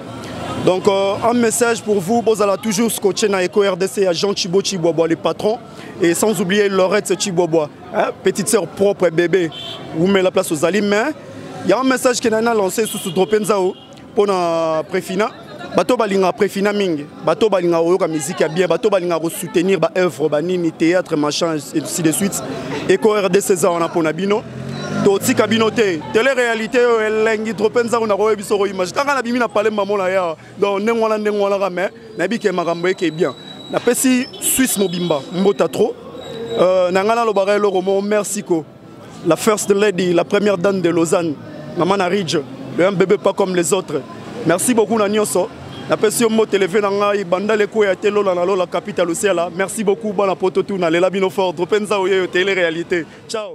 Donc un message pour vous, vous allez toujours scotcher dans Eco RDC à Jean Thibaut Chibwabwa, le patron, et sans oublier Lorette Chibwabwa, hein, petite sœur propre bébé, vous mettez la place aux amis. Mais il y a un message qui a lancé sous Dropé Nzau pour la Préfina. Bato balinga Préfina mingi, bato balinga oyoka musique ya bien, bato balinga soutenir ba œuvre, ba nini, théâtre, machin, et ainsi de suite. Eco RDC za wana pona bino. Totika bino te, télé-réalité oyo elengi Dropé Nzau na koyebi soko image. Kaka na bimi na palais maman na ya. Donc ndenge wana, ndenge wana ka, mais nayebi ke makambo eke bien. Napesi Suisse mobimba, mbota trop. Na nga nalobaka eloko moko, merci ko. La first lady, la première dame de Lausanne, maman na Ridge, le un bébé pas comme les autres. Merci beaucoup na nyonso. Napesi yo mbote leve na ngai bandal ekweya te lola na lola capital osiala. Merci beaucoup bana poto tout nalela bino fort. Drope nzao yeyo tele réalité. Ciao.